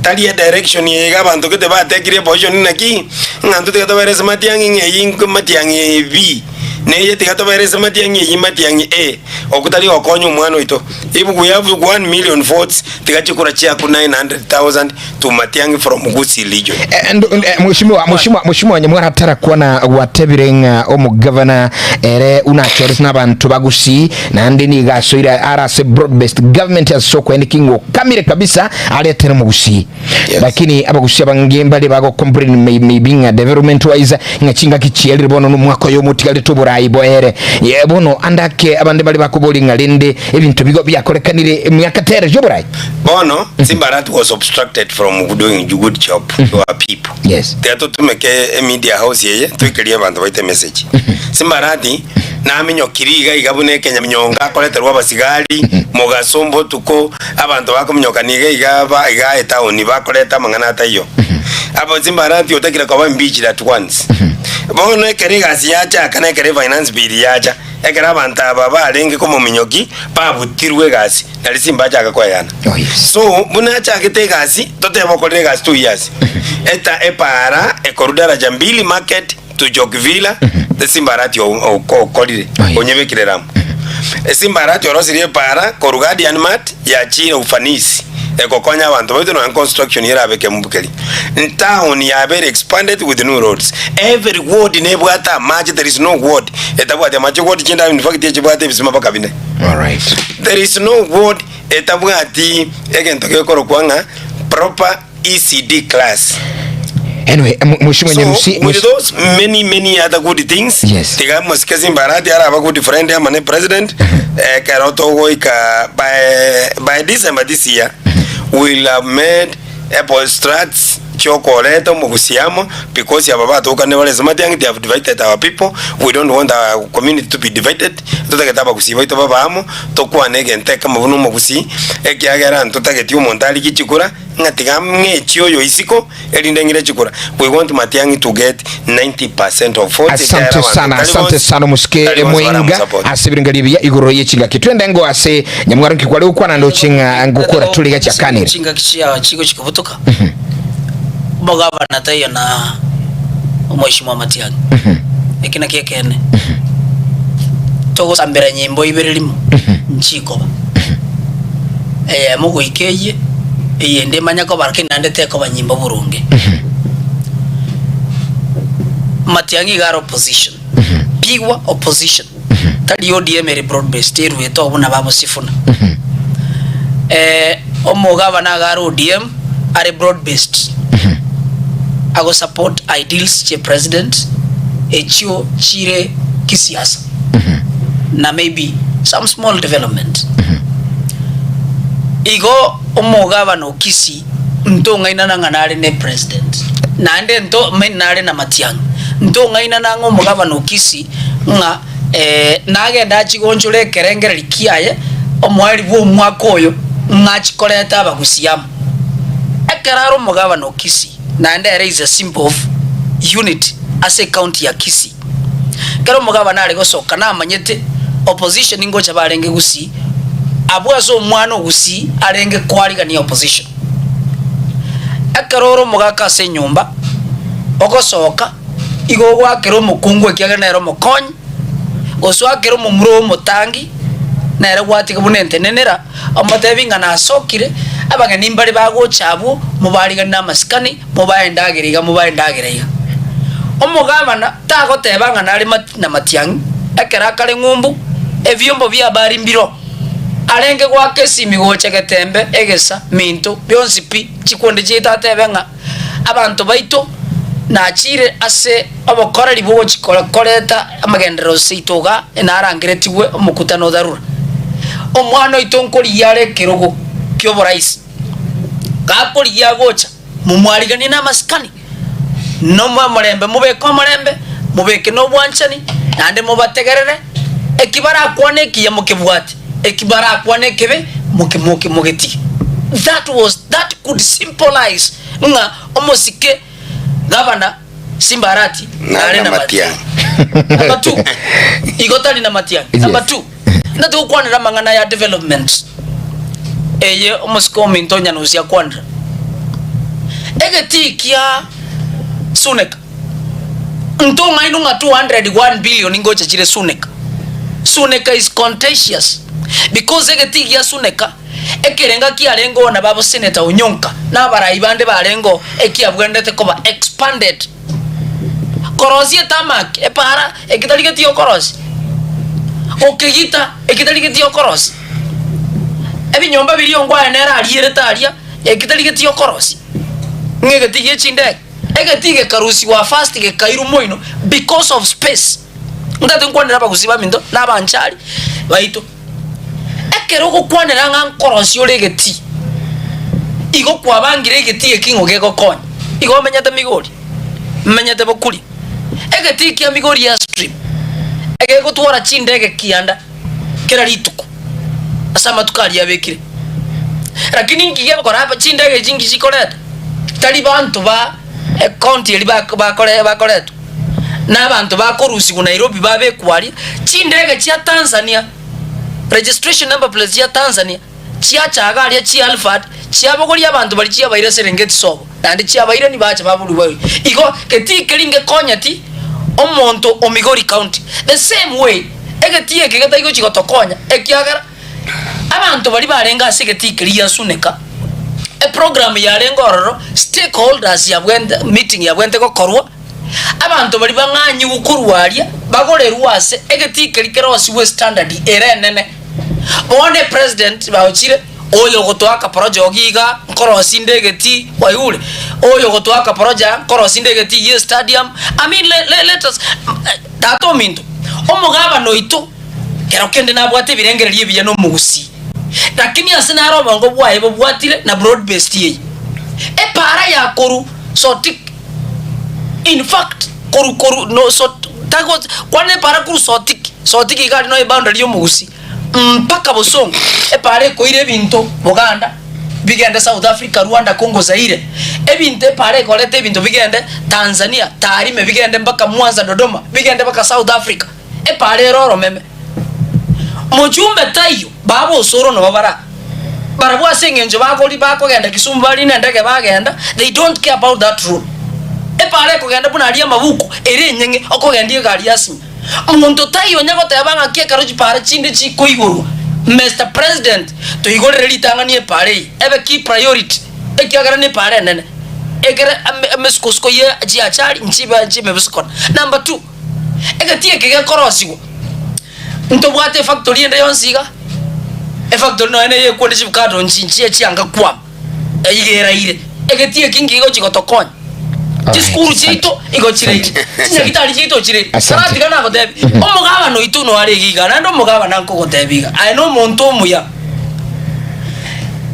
Tari edirection eye iga abanto gete batekire eposition naki, ng'a ntwe tiga tobere ase Matiang'i ng'a eyio Matiang'i B. Neye tiga tobere ase matiang'i eyio matiang'i ee, okwo tari gokonya omwana oito. If we have 1,000,000 votes, tiga chikura chiaku 900,000 to matiang'i from Gusii region. Eh, ndo- eh, Mheshimiwa, mheshimiwa, mheshimiwa Nyamwara tarakwana gwatebire ng'a omogavana ere unachorete n'abanto ba Gusii naende nigo asoire are ase broad based government ase okoendeki ng'a okamire kabisa aretere omogusii. Yes. Lakini abagusia abange mbare bago complain may, maybe ng'a development wise ng'a chingaki chiarire bono nomwaka oyo omotigarete oborai boere. Ye, bono ande ake abande bare bakobori ng'a rende ebinto bigo biakorekanire emiaka tere yoborai. Bono Simbarat was obstructed from doing good job to our people. Yes. Tiga totumeke emedia house eye toikerie abanto baito emessage. Simbarati naminyokiri iga iga buna ekenyaminyonga akoreterwa abasigari mogaso mbotuko Abanto bakominyoka iga iga ba iga etaoni bakoreta amang'ana ataiyo. Abo chimbarati otakire koba impeached at once. Bono ekero egasi yachaka na ekero efinance bill yacha, ekero abanto aba barenge komominyoki babutirwe egasi nari simbachaka koeyana. Oh, yes. So buna achagete egasi totebe okorire egasi 2 years eta epaara ekorwa daraja mbili market to Jokvila esimbarati okorire Oh, yes. onyebekire ramu esimbarati orosirie epaara korwa Guardian Mart yachire ufanisi egokonya abanto baito nonya construction erabe kembu keria town yabeire expanded with new roads every ward nebwate amache there is no ward etabwati amache ward chinde in fact echibwate ebisima mpaka bine Alright. there is no ward etabwati egento gekorokwa ng'a proper ECD class. Anyway, mheshimiwa So, Nyarusi, with those many many other good things Yes. tiga mosike Simbarati araba good friend ama ne president ekero togoika by, by December this year we'll have made apple strats chiokoreta omogusi amo because aba batokane bare ase matiang'i they have divided our people we don't want our community to be divided totagete abagusii baito babe amo tokwane egento ekemo buna omogusii ekiagera ntotageti omonto arigie chikura ng'a tiga ng'echie oyo isiko erinde ng'ire chikura we want Matiang'i to get 90% of votes ekiagera Asante abanto sana, tari asante bonsi sana omusike tari bonsi Mwenga baramosupport. ase ebirengerio ebiya igoro ye chingaki. Twende ngo ase nyamwaro nki kware gokwana ndoche ng'a ngokora tore iga chiakanire. Chingaki chia chigochi kobutoka omogavana taiyo na omweshimiwa Matiang'i eki nakio ekeene togosambera nyimbo ibere rimo nchikoba Eyemo goika eyie, eyende emanye koba lakini naende tekoba nyimbo boronge. Matiang'i iga are opposition, pure opposition, tari ODM ere broad based eruete oo buna babosifuna. Omogavana iga are ODM are broad based, ago support ideals chia president echio chire kisiasa. na maybe some small development. Igo omogabana o Kisii ntong'ainana ng'a nare ne president naende nto mean nare na Matiang'i ntong'ainana ng'a omogabana o Kisii ng'a nagende achie gonchora ekerengereri kiaye omoerio bwa omwaka oyo ng'a achie koreta abagusii amo. Ekero are omogabana o Kisii naende ere is a symbol of unity ase ecounty ya Kisii. Ekero omogabana are gosoka namanyete opposition ngocha barenge gusii abwo ase omwana o gusii arenge koarigania opposition. Ekero ore omogaka ase enyomba ogosoka igo ogoakera omokungu ekiagera nere omokonyi gose oakere omomura oo omotangi nere gwatiga buna entenenera omotebi ng'a nasokire abageni mbare bagocha abwo mobariganie na amasikani Mobae endagera iga, mobae endagera iga. Omogabana tagoteba ng'a nare na matiang'i ekero akare ng'umbu, ebiombo bi'Abari mbiro. Arenge goaka esimi gocha getembe, egesa, minto, bionsi pi, chikunde chiaito atebe ng'a abanto baito nachire ase obokoreri bw'ogochi koreta amagenderero seito iga narangeretigwe omokutano o dharura. Omwana oito nkorigia are ekerogo ki'oboraisi. Gakorigia gocha. Momwariganie namasikani, na omorembe, mobeke omorembe, mobeke nobwanchani, naende mobategerere. Eki barakwane ekiya mokebwate, eki barakwane ekebe moke moke mogetige. That was that could symbolize ng'a omosike gavana Simbarati nare Nare na na matiang'i. matiang'i. Number two, igo tari na matiang'i. Yes. Number two, natogokwanera amang'ana ya development eye omosike ominto Nyanusi akwanera. Egetii kia Suneka. Ntong'ainwe ng'a 201 billion ngocha chire Suneka. Suneka is contentious because egetii gia Suneka ekerenga kiarengeo na babo Senator Onyonka na abarai bande barengeo ekiabwenerete koba expanded. Korosia etarmac, epaara, eke tari getii okorosia. Gokegita, eke tari getii okorosia. Ebinyomba biria ongwae nere arierete aria, eke tari getii okorosia. Ng'a egetii gie chindege. Egetii gekarusigwa first gekairwa moino because of space. Ntagete nkwanere abagusii baminto na abanchari baito. Ekero ogokwanera ng'a nkorosia ore egetii, igo kwabangire egetii eki ng'o gegokonya. Igo omenyete Migori, omenyete Bokuria. Egetii kia Migori Airstrip egegotwara chindege kianda kera rituko ase amatuko aria abekire. Lakini inki gegokora aba chindege echi inki chikoreta? Tari banto ba ecounty eria bak bakore bakoretwa, na abanto bakorusigwa Nairobi babekwa aria, chindege chia Tanzania, registration number plates chia Tanzania, chiacha iga aria chia Alphard, chiabogoria abanto baria chiabaira Serengeti sobo, naende chiabairani bacha baborigwa baria. Igo getii keria ngekonyeti omonto o Migori county. The same way, egetii eke getari gochia gotokonya ekiagera Abanto baria barenge ase egetii keria giasuneka, eprogram yarenge ororo, stakeholders yabwente meeting yabwente gokorwa, abanto baria bang'anyigwe korwa aria, bagorerwe ase egetii keria kerosigwe estandard ere enene. Bono epresident baochire, oyo ogotoaka porojogi iga, nkorosia inde egetii, kwaigure? Oyo ogotoaka poroja, nkorosia inde egetii gie estadium, I mean le le let us, tata ominto, omogabana oito. Kero kende nabwate ebirengererio ebiya nomogusii, lakini ase naro obongo bwaye bobwatire na broad based eye. Epaara ya koru Sotik in fact koru koru no sot tago kwana epaara koru Sotik, Sotik iga aria noe eboundary ya omogusii mpaka Bosongo, epaara ekoira ebinto Boganda bigende South Africa, Rwanda, Congo, Zaire, ebinto epaara ekoreta ebinto bigende Tanzania, Tarime bigende mpaka Mwanza, Dodoma, bigende mpaka South Africa. Epaara ere oromeme. Mochumbe taiyo, baba osoro nabo bara. Barabwo ase eng'encho bakori bakogenda Kisumu barine endege bagenda, they don't care about that road. Epaara ekogenda buna aria amabuku ere enyeng'e okogendia egari yasinya. Monto taiyo onya goteba ng'aki ekero chipaara chinde chikoigorwa, Mister President toigorere ritang'ani epaara eye ebe key priority ekiagera nepaara enene ekere ame emesukosuko ye chiachari nchibe chimebusukano. Number two. Egetii eke gekorosigwa, ntobwate efactory ende yonsi iga, efactory nonya neye ekwonde chibukado nchi nchiye chianga kwama, iga eraire. Egetii eki nki gegochi gotokonya? Alright, Chisukuru asante. chiaito igo chiraire, Asante. chinyagitari chiaito chiraire. Asante. Taratiga nagotebi, omogabana oito noyo are iga iga, naende omogabana nkogotebia iga, aye nomonto omuya.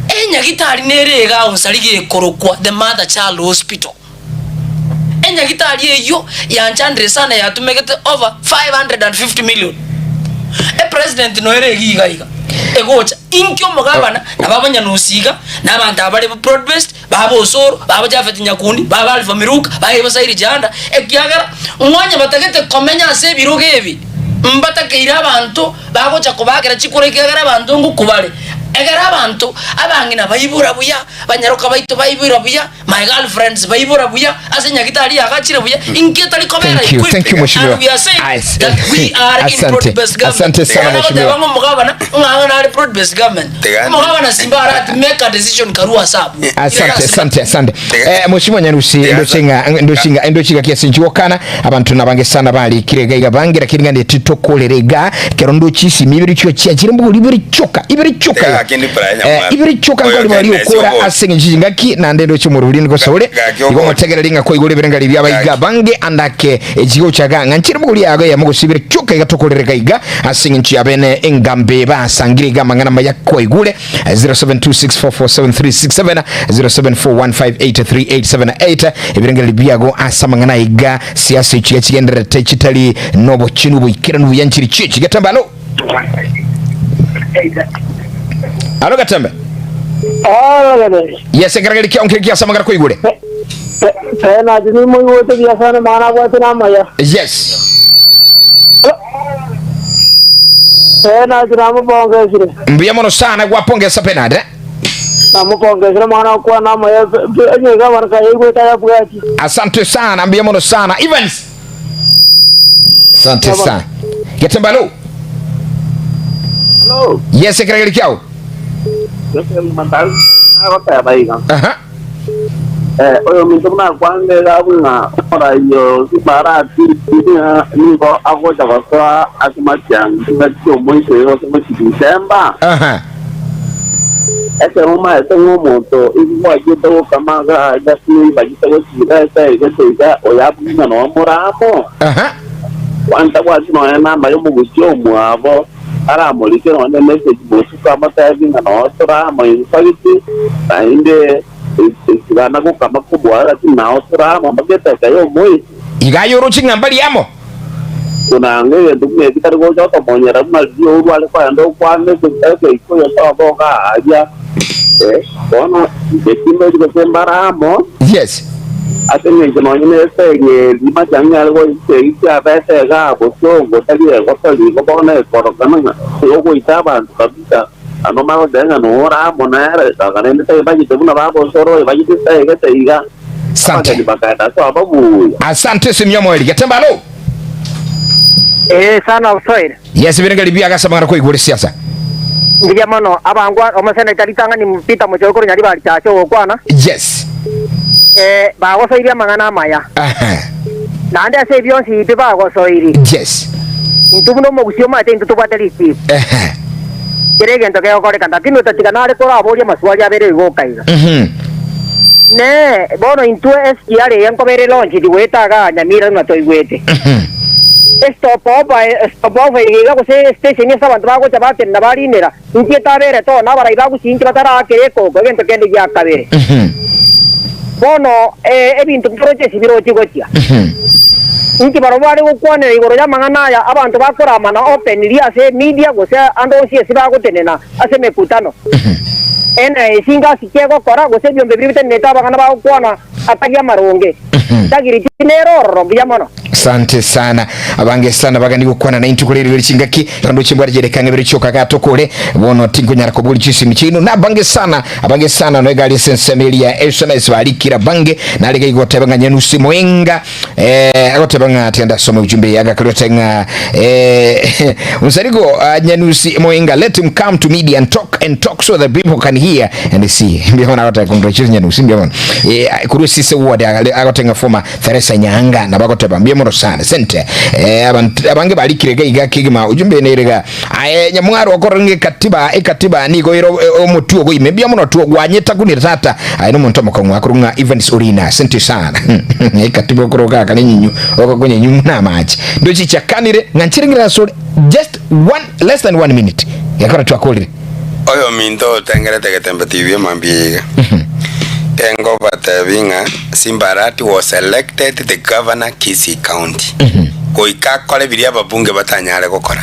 Enyagitari nere iga Onsari gekorokwa The Mother Child Hospital. Enyagitari eyio yanchandire sana yatumegete over 550 million. Epresident noere iga iga iga egocha inki omogabana na baba Nyanusi iga na abanto aba bare broad based baba Osoro baba Japhet Nyakundi baba Alpha Miruka baba Sairi Janda ekiagera ng'onye batagete komenya ase ebirogo ebi mbatakeire abanto bagocha kobakera chikura ekiagera abanto ngokubare egere abanto abang'ina baibora buya banyaroka baito baibora buya. My girlfriends baibora buya ase nyagitari yagachire buya inki etari kobera Thank you, equipped thank you, mheshimiwa. and we are saying As- that we are in Asante, broad based government asante sana, Ekero mheshimiwa. agoteba ng'a omogabana ng'a nare broad based government Tegani. omogabana simba arati make a decision karua ase abwo Asante, asante, asante. Tega- Eh, Mheshimiwa Nyarusi Tega- ndochinga ndochinga ndochinga kiasi nchiwokana abantu nabange sana bali kirega iga bange lakini ngani titokolere iga kero ndochisi mibiri chio chia chiri mbuli ibiri choka ibiri choka Tega akindi pra Eh, nyamwami. ibiri choka Oyo nkoli bali kende okora siogo. ase ng'encho chingaki nande ndoche omoruri nigosore Gaki igo ogori. motegere ring'a koigora ebirengari bia baiga Gaki. bange andake echigochaga ng'a nchire mbuli yago eyemo gose ibere choka iga tokorereka iga ase eng'encho ya bene engambe basangire iga amang'ana maya kwaigure 0726447367 0741583878 ebirengereri biago ase amang'ana aiga siasa echiga chigendererete chitari nobochenu boikeranu buya nchiri chichi Getembe alo alo Getembe Ore yes ekerageri kiao nkere kiase amang'ana koigure Penati nimoigwete buya sana amang'ana abwate namaya. yes Penati namopongesire. Mbuya mono sana gwapongesa Penard eh? Namopongesire amang'ana agokwana amaya onye gavana kayaigwete ayabwati. Asante sana mbuya mono sana Evans. Asante sana. Getembe alo. Hello. Yes, ekeregeri kiao. Nagoteba iga. Aha. Eh, oyo minto buna akwanera buna omoraio Simbarati nigo agocha gosoa ase matiang'i chingaki chi'omoiso gose gochia Disemba. Aha. Ekero omaete ng'a omonto igo gwachete gokama iga egasi oibagete gochia iga ase gete iga oyo abuna ng'a noe more amo. Aha. Kwani tabwati nonya namba y'omogusia omwabo aramorike nonya emessage botuko amotebi ng'a noo tore amo in fact naende etigana gokama kobua lakini nao tore amo mpaka edakika y'omoiso. Iga aye oroche ng'a mbari amo. Buna ang'e egento buna eki tari gocha gotomonyera buna riria orwo are kogenda okwane egeiko gose obe aaria. Bono inche timeri gose mbare amo. Yes. Ase engencho nonya nesegi eri machang'ani are goika egi chiabete igaa bosongo tari egotori igo bono ekorokana ng'a ogoita abanto kabisa ano magoteba ng'a nore amo nere aka rende taibachete buna babosoro oibachete taegete iga Asante. abageni bakaenda ase ababuya. Asante Simio Moeri. Getembe alo. Ee sana osoire. Yes ebirengeri biagasa mang'ana koigwa ore siasa. Mbuya mono abangwa omoseneta ritang'ani Peter Muchoyo korwa Nyaribari Church ogokwana. Yes. Ee bagosoirie amang'ana amaya. Aha. Naende ase ebi onsi pi bagosoirie. Yes. Intwe buna omogusii omanyete intwe tobwate richiiko. Ehe. Kera egento kegokoreka lakini otatiga nare koraboria amaswali abere igo okaiga. Mhm. Ne bono intwe SGR eye nkoba ere launched goeta igaa Nyamira buna toigwete. Mhm. Estop over stop over iga iga gose estation ase abanto bagocha batenena barinera, inki etaberete oo na abarai ba Gusii inki bataraakera ekoko egento kende gia kabere. Mhm. Bono ebinto ntoroche ase birochi gochia. Mhm. Inki barabwo bare gokwanera igoro y'amang'ana aya abanto bakoramana openly ase emedia gose ande onsi ase bagotenena ase emekutano? Ena esingasi ki egokora gose ebiombe biria bitenenete abang'ana bagokwana atari amaronge? Tagiriti nere ororo mbuya mono. Asante sana abange sana bagani gokwana naintwe kore erigori chingaki rondo chimbware chireka ng'ebere chioka gatokore bono tinkonyara kobori chisimi chiaino na abange sana abange sana no egari ase ensemo eria ya sms barikire abange narega igoteba ng'a nyanusi moenga eh, agoteba ng'a tiga ndasome ujumbe eye agakorwa ate ng'a eh, Msarigo uh, Nyanusi Moenga let him come to media and talk and talk so that people can hear and see mbia agoteba congratulations Nyanusi mbia eh, korwa sise ward agoteba ng'a former Theresa Nyanga nabo agoteba mbuya mono sana sente eh, abantu abange barikire iga iga kegima ujumbe nere iga aye nyamwaro okorora ng'a ekatiba ekatiba nigo ere omotwe ogo ime mbuya mono two gwanyetakunire tata aye nomonto omokong'u akorwa ng'a Evans Orina sente sana ekatiba okoroka aka nenyinyu okokonyenyu buna amache ndoche chiakanire ng'a nchire ng'ire asore just one less than one minute gekora twakorire. Oyominto otengerete egetembe TV mambia eye iga, Tengobatebi ng'a Simbarati was elected the governor Kisii County. Goika akore biria ababunge batanyare gokora.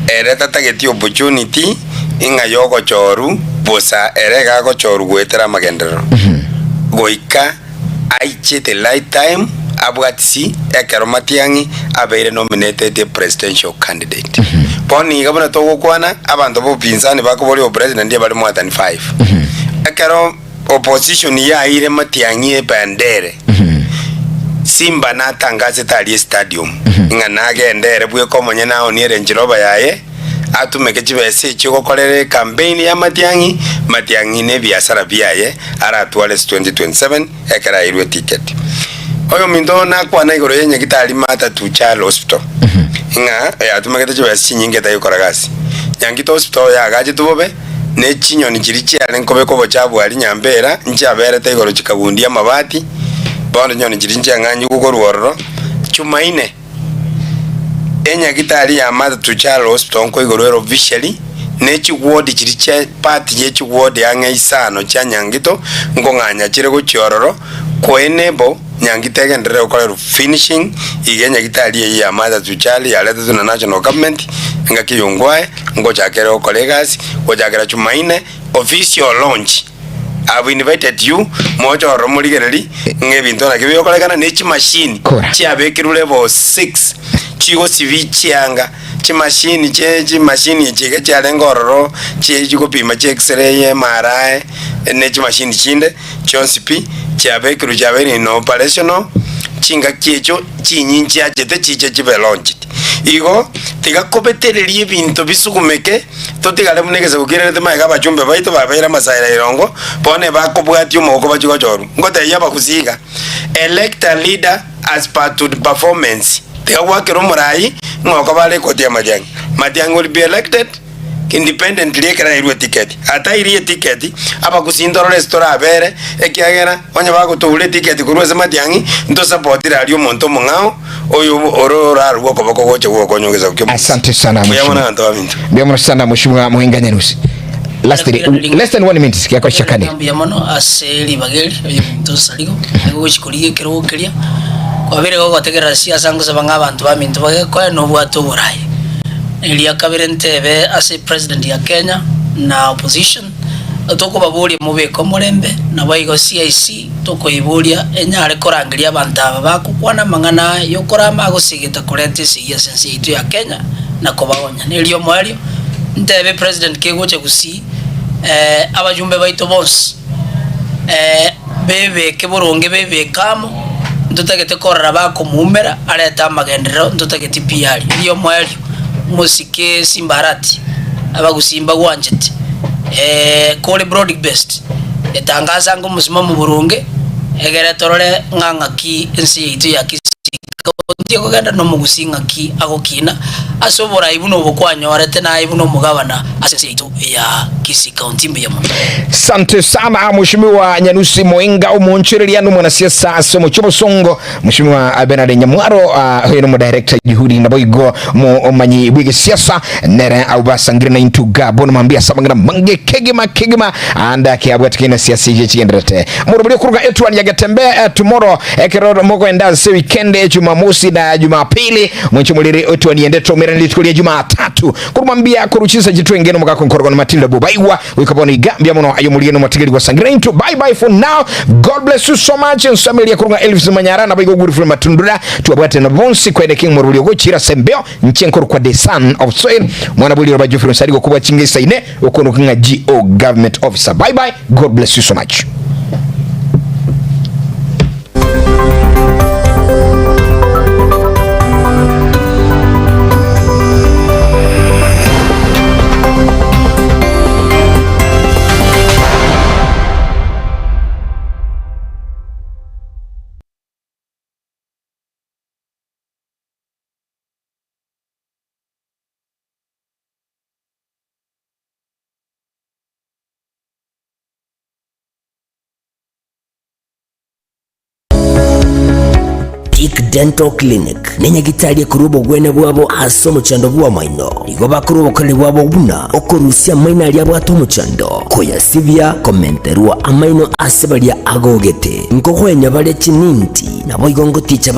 Ere tatageti opportunity ing'a yogochoru bosa ere iga agochoru goetera amagenderero. Goika aiche the right time abwatisi ekero Matiang'i abeire nominated a presidential candidate. Bono iga buna togokwana abanto ba upinzani bakoboria opresident ebare more than five. Ekero opposition yaeire Matiang'i ebendere Simba natangasete aria estadium ng'a nagende ere bweka omonyene aonie Range Rover yaye atumeke chibesa echio gokorera ecampaign ya Matiang'i, Matiang'i na ebiasara biaye aratware ase 2027 ekero aeirwe eticket. Oyominto nakwana igoro ye nyagitari Martha Tuchal Hospital ng'a yatumegete chibesa chinyinge etari gokora gasi. Nyangito Hospital yagachetwe bobe ne chinyoni chiria chiare nkobeka obochafu aria Nyambera nchiaberete igoro chikagundia amabati bono chinyoni chiria nchiang'anyigwe korwa ororo Chumaine. Enyagitari ya Martha Tuchal Hospital nkoigorwa ere officially ne chiward chiria chia part ye chiward ang'e isano chia Nyangito nkong'anya chire gochia ororo ko enable Nyangito egenderere gokorerwa finishing iga enyagitari eyio ya Martha Tuchal yaretetwe na national government engaki eyongwae ngochaka ere gokora egasi gochakera Chumaine official launch. I've invited you moche ororo morigererie ng'a ebinto naki bigokorekana ne chimashini Kora. chiabekirwe level 6 chigosibia chianga chimashini chie chimashini echi iga chiarenge ororo chie chigopima chi x-ray, MRI ne chimashini chinde chionsi pi chiabekirwe chiabeire in operational chingaki echio chinyinyi chiachete chiche chibe launched. Igo, tiga kobetereria ebinto bisugumeke, totigare buna egesaku kererete magega abachumbe baito babeire amasaera irongo, bono ebakobwatia omogoko bachie gochorwa. Ngotebia abagusii iga, elect a leader as per to the performance. Tiga gwakera omorai ng'a okoba are ekoti ya Matiang'i. Matiang'i will be elected independently ekero airwe eticket. Atairi eticket, abagusii ntorore ase torabere, ekiagera onye bagotoura eticket korwa ase Matiang'i, ntosapotire aria omonto omong'ao oyo ore orarue okoboko gocha gokonya egesaku ki'omogusii. Asante sana Mbuya mono mheshimiwa. abanto baminto. Mbuya mono sana mheshimiwa Muhinga Nyanusi. Last less than one minute giakochia kane. Mbuya mono ase ribaga eri oyominto Nsarigo nigo ogochia korigia ekerogo keria kwabeire gogotegerera siasa ngosaba ng'a abanto baminto bagekoe nobwate oboraai. Eria kabere ntebe ase president ya Kenya na opposition tokobaboria mobeke omorembe naboigo CIC tokoiboria enyare korangeria abanto aba bagokwana amang'ana aya yokorama agosegeta koreta esegi ase ense yaito ya Kenya na kobaonya. Nerio omoerio ntebe president kegocha gusii abajumbe baito bonsi bebeke boronge bebeke amo ntotagete korora bakomoumera arete amagenderero ntotageti pi aria. Erio omoerio mosike Simba Arati abagusii mbagwanchete kore broad based etangasa ng'a omosimamo boronge egere torore ng'a ng'aki ense yaito ya Kisii County ekogenda na omogusii ng'aki agokina ase oborai buna obo kwanyorete naye buna omogabana ase ense yaito ya Kisii County. Mbuya mono. Sante sana Mheshimiwa Nyanusi Moinga omoonchoreria na omwanasiasa ase omochie obosongo Mheshimiwa Bernard Nyamwaro uh, oyo nomo director Juhudi naboigo momanyi bw'egesiasa nere au basangire na intwe iga bono mambia ase amang'ana mange kegima kegima ande kiabwate na siasa eye chigenderete morobori okuruga etwan ya Getembe eh, tomorrow ekero mogoenda ase weekend eh, Jumamosi na Jumapili mwenche morere etwan yende tomerane rituko ria Jumatatu korwa mambia korwa chinsa chitwenge nomogako nkorogwa na Matilda Bobaigwa Goika bono iga mbuya mono aye omorigeni omotigeri gwasangira intwe. Bye bye for now. God bless you so much. Nsameria korwa ng'a Elvis Manyara nabo igo Godfrey Matundura twabwate na bonsi kwene King Moruri ogochira ase embeo nche nkorokwa the son of soil mwana bw'eriroba Geoffrey Onsari gokobwa chinga isaine okonoka ng'a GO government officer. Bye bye. God bless you so much. Peak Dental Clinic nenyagitari ekorwa obogwenia bwabo ase omochando bw'amaino. Igo bakorwa obokoreri bwabo buna okorusia amaino aria abwate omochando, koyasibia, komenterwa amaino ase baria agogete, nkogoenya bare chininti, naboigo ngoticha.